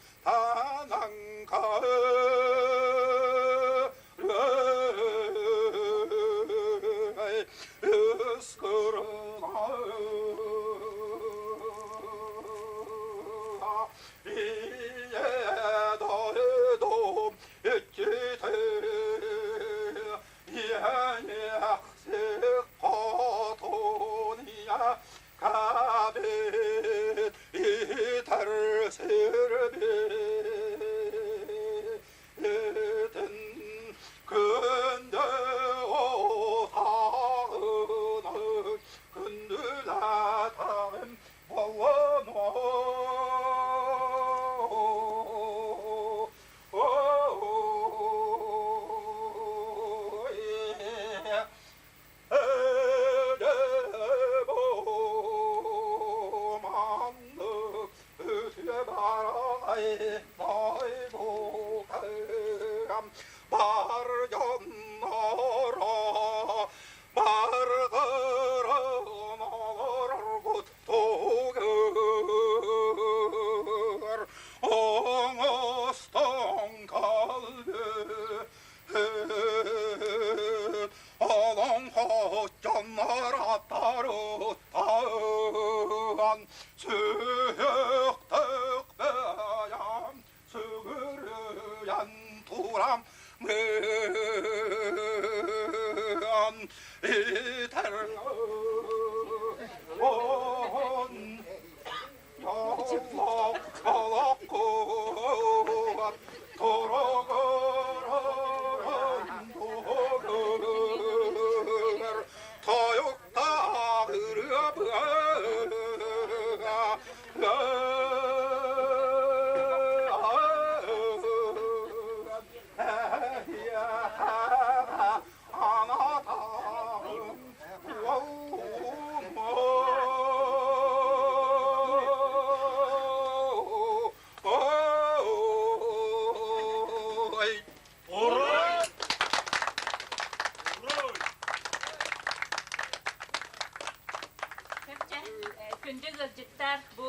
Күндү ыалдьыттар, бу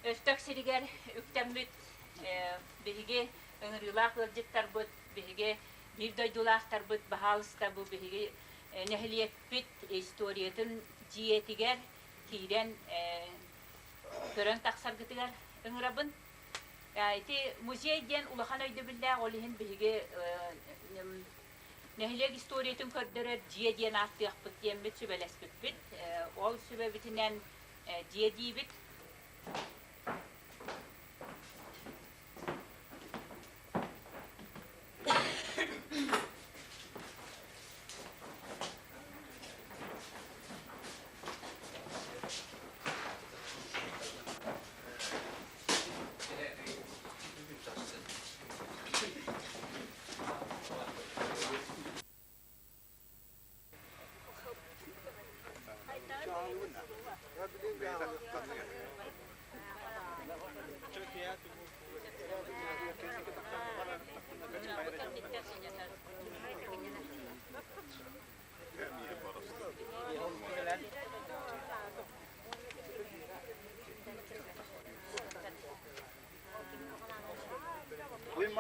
Өстөх сиригэр үктэммит биһиги ыҥырыылаах ыалдьыттарбыт, биһиги биир дойдулаахтарбыт, баһаалыста бу биһиги нэһилиэкпит историятын дьиэтигэр киирэн көрөн тахсаргытыгар ыҥырабын. Ити музей диэн улахан өйдөбүллээх, ол иһин биһиги нэһилиэк историятын көрдөрөр дьиэ диэн ааттыахпыт диэммит сүбэлэспиппит. Ол сүбэбитинэн дьиэ диибит.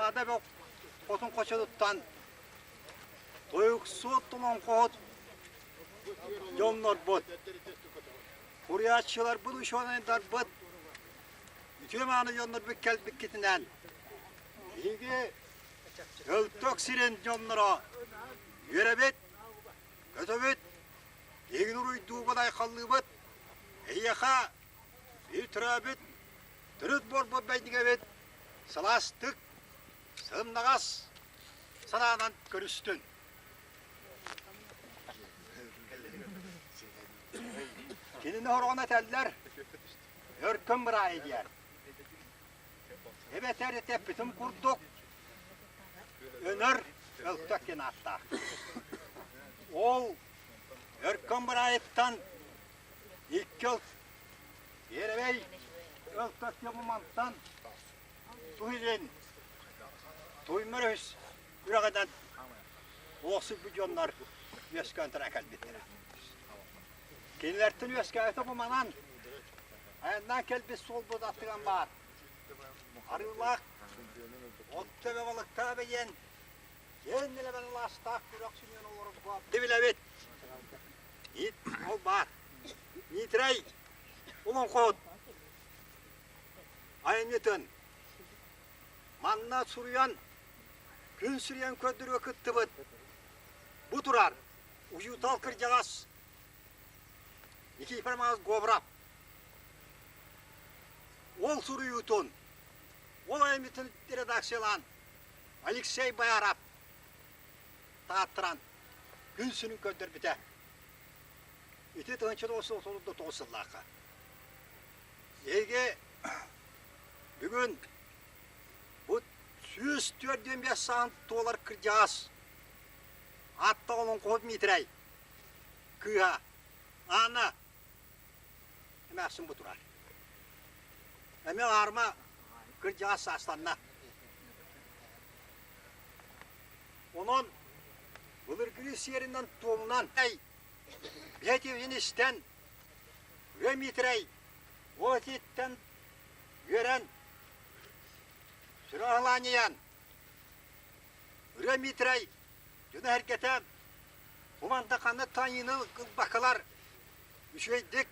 Туймаада бөх хотун хочотуттан тойуксуот олоҥхоһут дьоннорбут, суруйааччыларбыт, учуонайдарбыт, үтүө-мааны дьоннорбут кэлбиккитинэн биһиги Өлтөх сирин дьонноро үөрэбит, көтөбүт, эһигини уруйдуубут, айхаллыыбыт, эһиэхэ биир төрөөбүт төрүт буорбут бэйдигэбит сылаастык, сымнаҕас санаанан көрүстүн. Кинини хороҕон этэллэр, өркөн быраайы диэн. Эбэтэр этэппитим курдук, Өнөр Өлтөх диэн ааттаах. Ол Өркөн Быраайыттан икки Биэрэбэй Өлтөх диэн мантан Туһилин Туймар үһүс үрэҕинэн олохсуйбут дьоннор үөскээн туран кэлбиттэрэ. Кинилэртэн үөскээбитэ бу манан айаннаан кэлбит суолбут аттыган баар. Арыылаах от төбө балыктаах бэйиэн киэн нэлэмэн алаастаах күрэх сүнньүн олорорго билэбит. Ит ол баар. Митрай олоҥхоһут айымньытын манна суруйан күн сүрүйэн көрдөрүүгэ кыттыбыт бу турар учуутал кырдьаҕас Никифор Маас Говоров ол суруйуутун, ол айымньытын редакциялаан Алексей Бояров тааттаран күн сүрүн көрдөрбүтэ. Ити 1939 сыллаахха. Эһиги бүгүн бу 145 саан туолар кырдьаҕас ааттаах олоҥхоһут Миитэрэй кыыһа Аана эмээхсин бу турар. Эмиэ аарма кырдьаҕас саастанна. Онон былыргы сиэринэн туомунан бэйэтин истэн Үө Миитэрэй уотиттан үөрэн сүрэҕэлаанньыйан Ырыа Миитэрэй дьоно-сэргэтэ Кумандаканы тайыыны ылбаккалар үчүгэйдик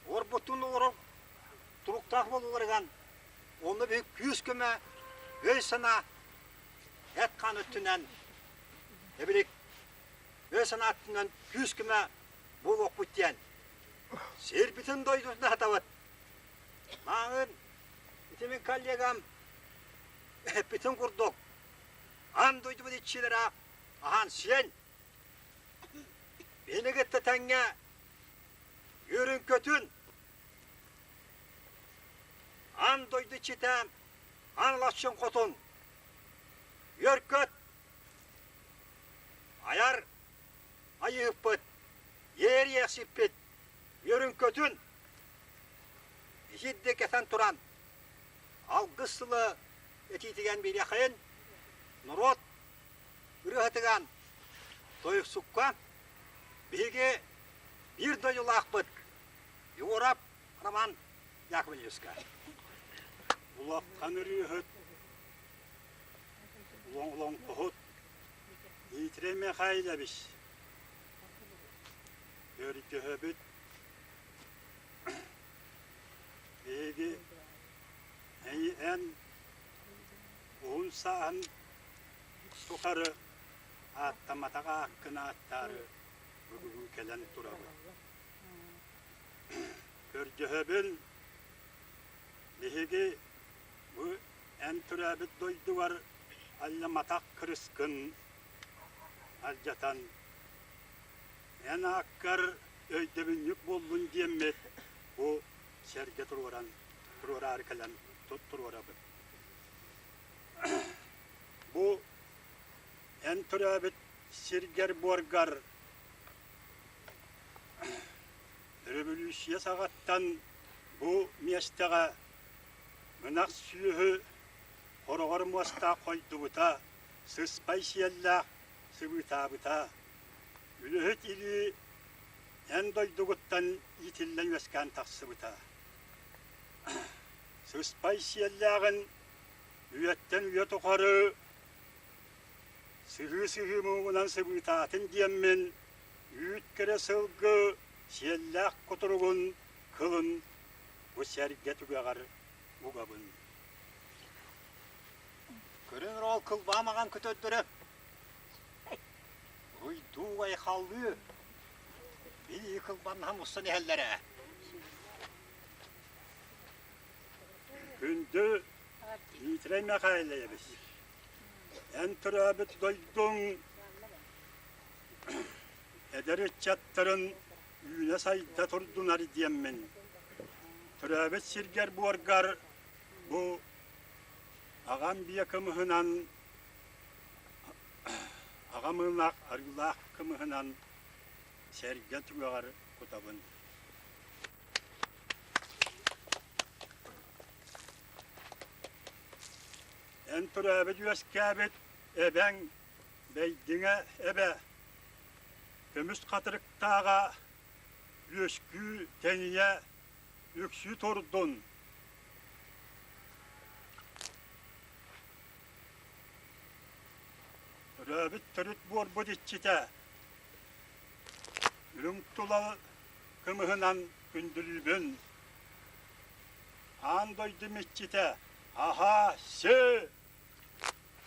олорбутун олорор туруктаах буолууларыгар онно биһиги күүс-көмө, өй-санаа, эт-хаан өттүнэн эбилик өй-санаа өттүнэн күүс-көмө буолуохпут диэн сирбитин дойдутун аһатабыт. Мааҕын ити мин коллегам эппитин курдук аан дойдубут иччилэрэ аһаан сиэн биһини кытта тэҥҥэ үөрүн-көтүн аан дойду иччитэ аан аласчын хотун үөр-көт айар айыыппыт иэриэхсиппит үөрүн-көтүн итирдэ кэтэн туран алгыс сылы этиитигэн биэриэххин норуот ырыаһытыган тойуксукка биһиги биир дойдулаахпыт Егоров Роман Яковлевичка. Улахан ырыаһыт, олоҥхоһут Дмитрий Михайлович көрдөһөбүт биһиги эн уһун сааһын тухары ааттамматах ааккын ааттаары бүгүн кэлэн турабын. Көрдөһөбүн, биһиги бу эн төрөөбүт дойдугар алльаматах кырыскын алдьатан, эн ааккар өйдөбүнньүк буоллун диэммит бу сэргэ туруоран туруораары кэлэн туруорабыт. Бу эн төрөөбүт сиргэр-буоргар өрөбөлүүссүйэ саҕаттан бу миэстэҕэ ынах сүөһү хороҕор муостаах хойдубута, сыспай сиэллээх сыбыытаабыта. Үлэһит илии эн дойдугуттан иитиллэн үөскээн тахсыбыта. Сыспай сиэллээҕин. Үйэттэн үйэ тухары сыһыы-сыһыы муҥунан сыбыытаатын диэммин, үүт кэрэ сылгы сиэллээх кутуругун кылын бу сэргэ түгэҕэр угабын. Көрүҥ ол кылбаа маҕан көтөрдөрө Уруйдуу айхаллыы бии кылбаннаһан мустан иһэллэрэ. Күндү Дмитрий Михайлович, эн төрөөбүт дойдуҥ эдэр ыччаттарын үүнэ-сайда турдунар диэммин, төрөөбүт сиргэр-буоргар бу аҕам биэ кымыһынан аҕам ынах арыылаах кымыһынан сэргэ түгэҕэр кутабын. Эн төрөөбүт-үөскээбит эбэҥ Бэйдиҥэ эбэ көмүс хатырыктааҕа үөскүү тэнийэ үксүү турдун. Төрөөбүт төрүт буорбут иччитэ үрүҥ тула кымыһынан күндүлүүбүн. Аан дойдум иччитэ аһаа сиэ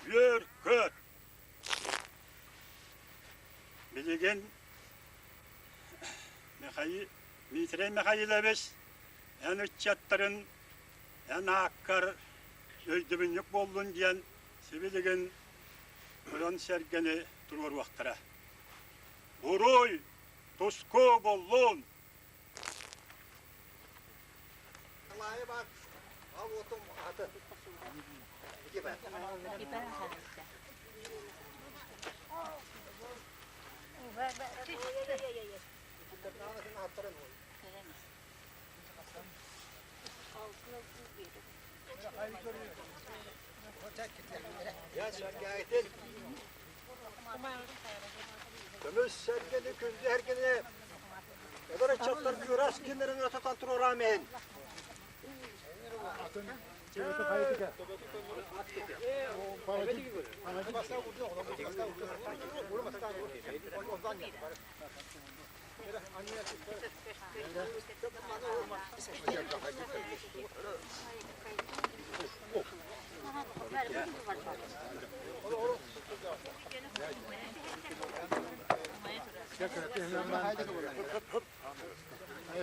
үөр-көт. Билигин Михаил, Дмитрий Михайлович эн ыччаттарын эн ааккар өйдөбүнньүк буоллун диэн сибилигин дьон-сэргэни туруоруохтара. Буруй туску буоллун! Көмүс сэргэни күндү эргини эдэр ыччаттар күрэс киннэрин ытатан туруораам иһин.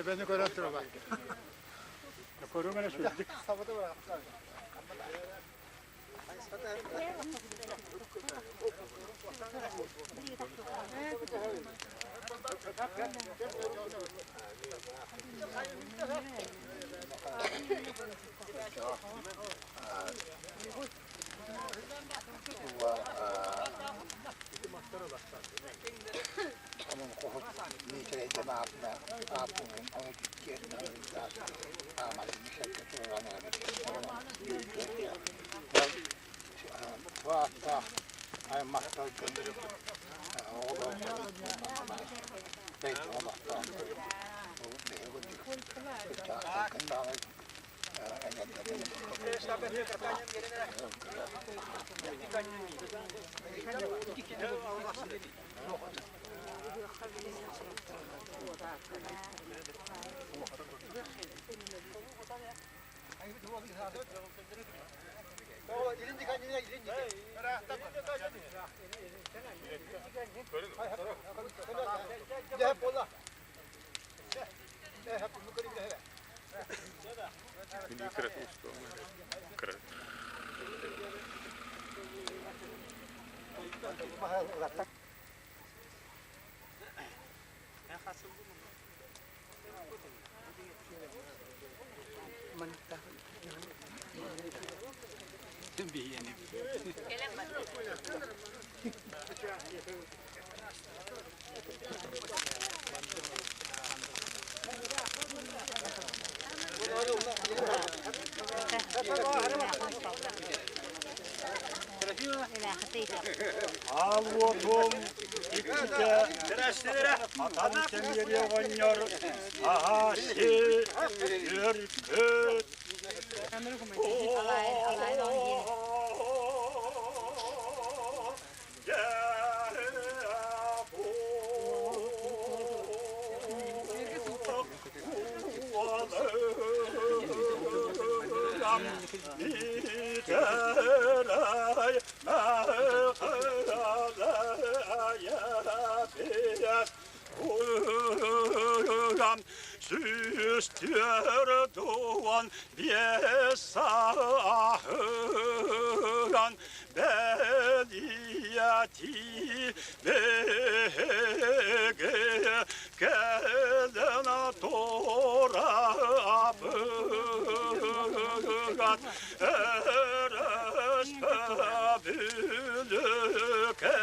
Beni көрөн турaba. Көрүҥ эрэ сүрдүк. Аал уотум иккитэ атан кэмиэри оҕонньор аһаа си үөр көт. Süstürdüvan bir sahuran beliyati bege kelen torabıgat Erespebülüke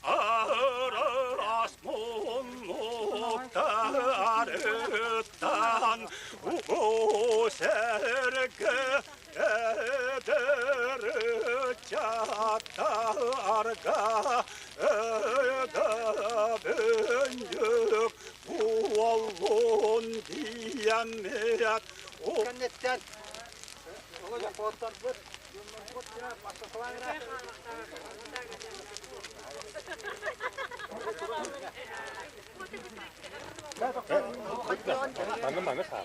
aras munnuktarıttan u serge eder çatarga ödä büyük буоллун диэммиэт. Кэнниттэн оҕо дьоппуоттарбыт, дьоннорбут бастатылаан Маны маны саа.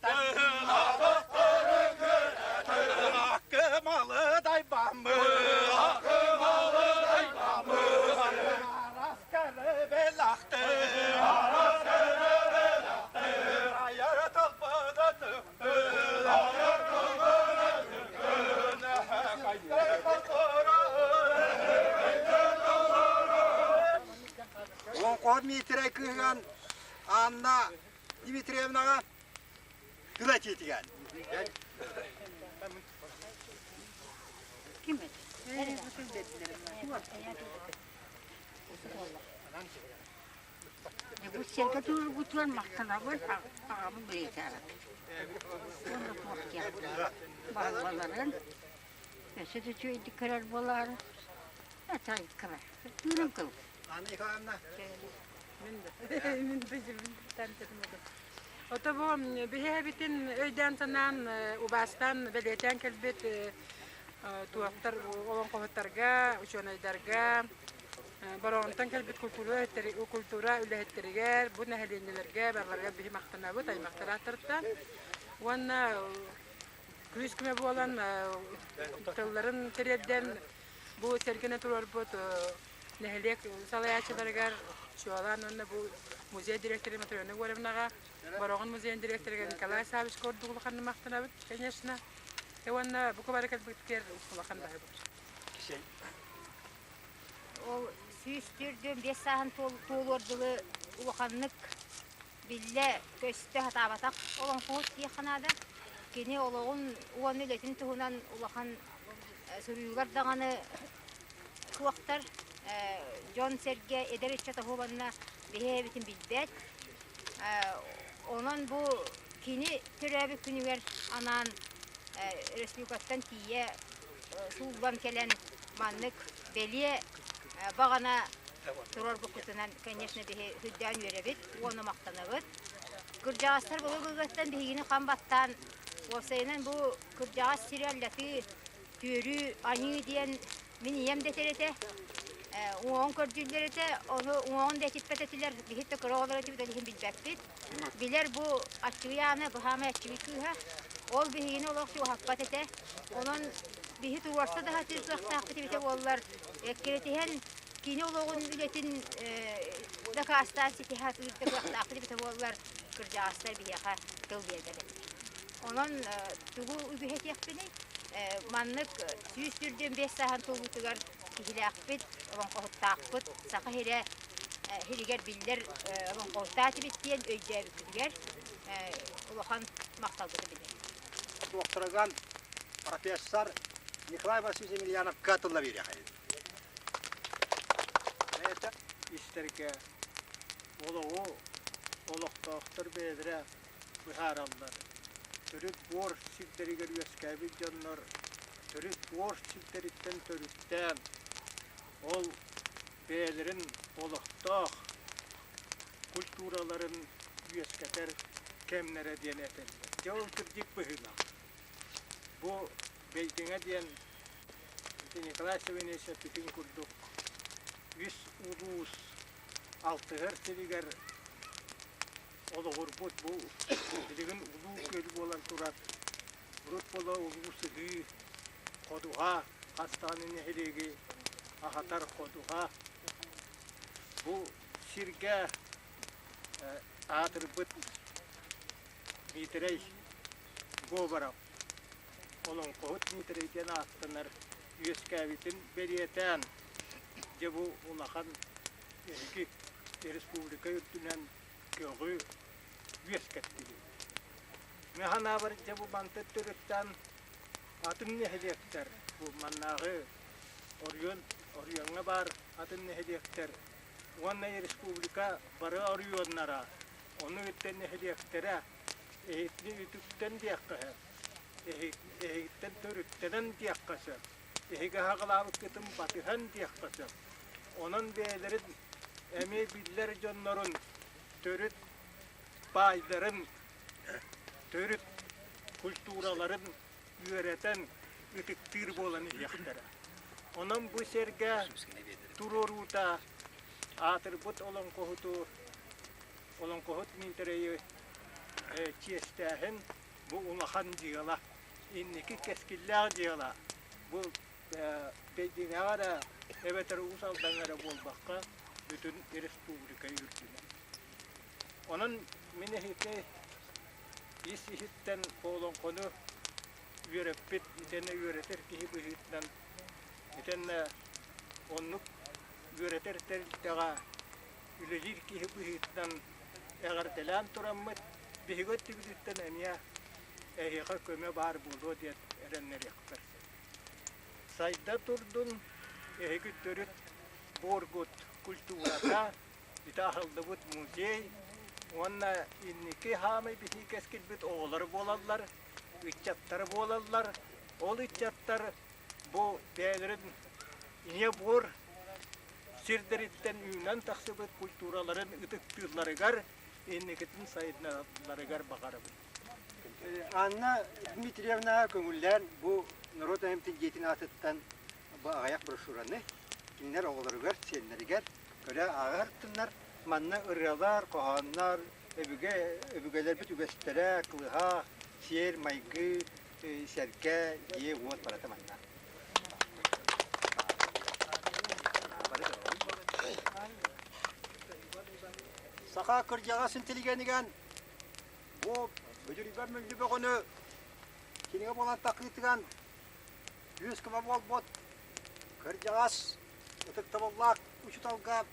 Thank you. Олоҥхоһут Миитэрэй кыыһыгар Анна Дмитриевнаҕа тыл этиитигэр. Ким Бу сэргэ туруорбутугар махтанабын, аҕабын бэлиэтээбэт. Уонна туох диэхтэрэй, баһыллаларын өссө да үчүгэйдик көрөр буолаары, атайыккабар тыыным кыл. Анна Николаевна. Мин Ото бу биһиэбитин өйдөөн-санаан, убаастаан бэлиэтээн кэлбит туохтар олоҥхоһуттарга, учуонайдарга, Бороҕонтон кэлбит культура үлэһиттэригэр, бу нэһилиэнньэлэргэ барыларыгар биһи махтанабыт аймахтар ааттарыттан. Уонна күүс-көмө буолан тылларын тириэрдэн бу сэргэни туруорбут нэһилиэк салайааччыларыгар чуолаан уонна бу музей директоры Матрена Егоровнаҕа, Бороҕон музейын директорыгар Николай Саввичка ордук улаханнык махтанабыт, конечно. Уонна бу бары кэлбиткэр улахан баһыбыт. Ол 145 сааһын туолуор дылы улаханнык биллэ көстө сатаабатах олоҥхоһут диэххэ наада. Кини олоҕун уонна үлэтин туһунан улахан суруйуулар даҕаны суохтар. Дьон-сэргэ эдэр ыччат оһуобанна биһи эбитин билбэт. Онон бу кини төрөөбүт күнүгэр анаан республикаттан тиийэ сууллан кэлэн маннык бэлиэ баҕана турарбыккытынан, конечно, биһи сүрдээн үөрэбит уонна махтанабыт. Кырдьаҕастар былыр-былыргыттан биһигини хам баттаан, уопсайынан бу кырдьаҕас сири аллатыы, түөрүү, аньыы диэн мин ийэм да этэр этэ, уҥуоҕун көрдүүллэр этэ, ону уҥуоҕун да этиппэт этилэр, биһи да кыра оҕолор этибит, ол иһин билбэппит. Билэр бу аччыгый Аана, быһаамай аччыгый кыыһа, ол биһигини олох чугаһаппат этэ. Онон биһи туруорса да сатыыр кыахтаахпыт эбитэ буоллар, эккирэтиһэн кини олоҕун үлэтин дакаастаан ситиһэ сатыыр да кыахтаахпыт эбитэ буоллар, кырдьаҕастар биһиэхэ тыл биэрбэт этилэр. Онон тугу үгүһэтиэхпиний? Маннык 145 сааһын туолуутугар киһилээхпит, олоҥхоһуттаахпыт, Саха сирэ сиригэр биллэр олоҥхоһуттаах этибит диэн өйдөөбүппүтүгэр улахан махталбытын билэбит. Докторыган профессор Николай Васильевич Емельяновка тылла биэриэхэйин. Бэйэтэ истэргэ олоҕу олохтоохтор бэйэлэрэ быһаараллар. Төрүт буор сирдэригэр үөскээбит дьоннор төрүт буор сирдэриттэн төрүттээн, ол бэйэлэрин олохтоох культураларын үөскэтэр кэмнэрэ диэн этэллэр. Дьэ ол кырдьык быһыылаах. Бу Бэйдиҥэ диэн ити Николай Савельевич эппитин курдук үс улуус алтыһар сиригэр олоҕурбут бу билигин улуу күөл буолан турар урут буола улуу сыһыы ходуһа хас даҕаны нэһилиэги аһатар ходуһа бу сиргэ аатырбыт Миитэрэй Говоров олоҥхоһут Миитэрэй диэн ааттанар үөскээбитин бэлиэтээн дьэ бу улахан эһиги республика үрдүнэн көҕү үөскэттигит. Мин санаабар дьэ бу мантан төрүттээн атын нэһилиэктэр, бу маннааҕы оройуон, оройуоҥҥа баар атын нэһилиэктэр уонна республика бары оройуоннара, ону кытта нэһилиэктэрэ эһигини үтүктэн диэххэ сөп, эһигиттэн төрүттэнэн диэххэ сөп, эһиги аҕалаабыккытын батыһан диэххэ сөп. Онон бэйэлэрин эмиэ биллэр дьоннорун төрүт баайдарын, төрүт культураларын үөрэтэн ытыктыыр буолан иһиэхтэрэ. Онон бу сэргэ туруоруута аатырбыт олоҥхоһуту, олоҥхоһут Миитэрэйи чиэстээһин бу улахан дьыала, инники кэскиллээх дьыала. Бу Бэйдиҥэҕэ эрэ эбэтэр Уус Алдаҥҥа эрэ буолбакка, бүтүн республика үрдүнэн. Онон мин эһиги ис-иһиттэн олоҥхону үөрэппит итиэннэ үөрэтэр киһи быһыытынан итиэннэ оннук үөрэтэр тэрилтэҕэ үлэлиир киһи быһыытынан эҕэрдэлээн тураммыт, биһиги өттүбүтүттэн эмиэ эһиэхэ көмө баар буолуо диэн эрэннэриэхпэр сөп. Сайда турдун эһиги төрүт буоргут культурата, ити аһыллыбыт музей уонна инники хаамай биһиги кэскилбит оҕолоро буолаллар, ыччаттара буолаллар. Ол ыччаттар бу бэйэлэрин ийэ буор сирдэриттэн үүнэн тахсыбыт культураларын ытыктыылларыгар, инникитин сайыннаралларыгар баҕарабын. Анна Дмитриевна көҥүллээн бу норуот айымньытын дьиэтин аатыттан бу аҕыйах брошюраны кинилэр оҕолоругар, сиэннэригэр көрө ааҕар Манна ырыалар, хоһооннор, өбүгэ, өбүгэлэрбит үгэстэрэ, кылыһах, сиэр, майгы, сэргэ, дьиэ-уот барыта манна. Саха кырдьаҕас интеллигенигэн бу бүдүрүйбэр мүлдү бөҕөнү кинигэ буолан такыытыган күүс көмө буолбут кырдьаҕас ытыктабыллаах учууталга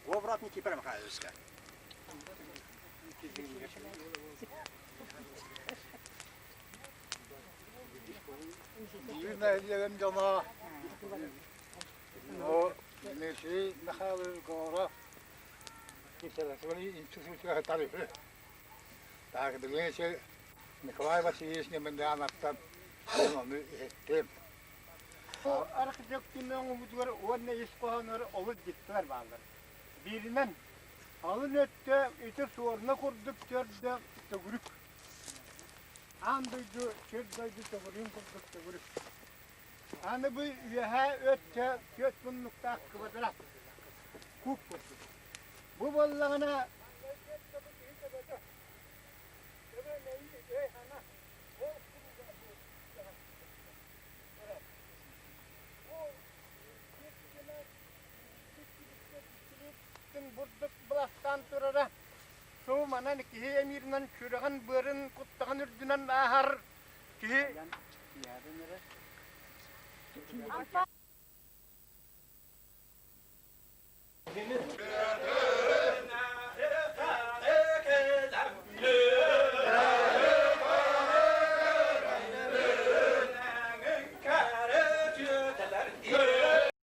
Говоров Никифор Михайловичка. Бүгүн нэһилиэгин дьоно Дмитрий Михайлович Говоров институтугар тарыһы. Таагдылыын Николай Васильевич Немендянаттан ону иһиттим. Архитектурнай оҥоһуутугар уонна ис хоһоонугар олус дьиктилэр бааллар. Бииринэн, алын өттө ити суорна курдук төрдө төгүрүк. Аан дойду сир дойду төгүрүгүн курдук төгүрүк. Аны бу үөһээ өттө түөрт муннуктаах квадрат, куб курдук. Бу буоллаҕына бурдук быластаан турара. Суу манан киһи эмииринэн сүрэҕин быарын куттаҕын үрдүнэн ааһар киһи.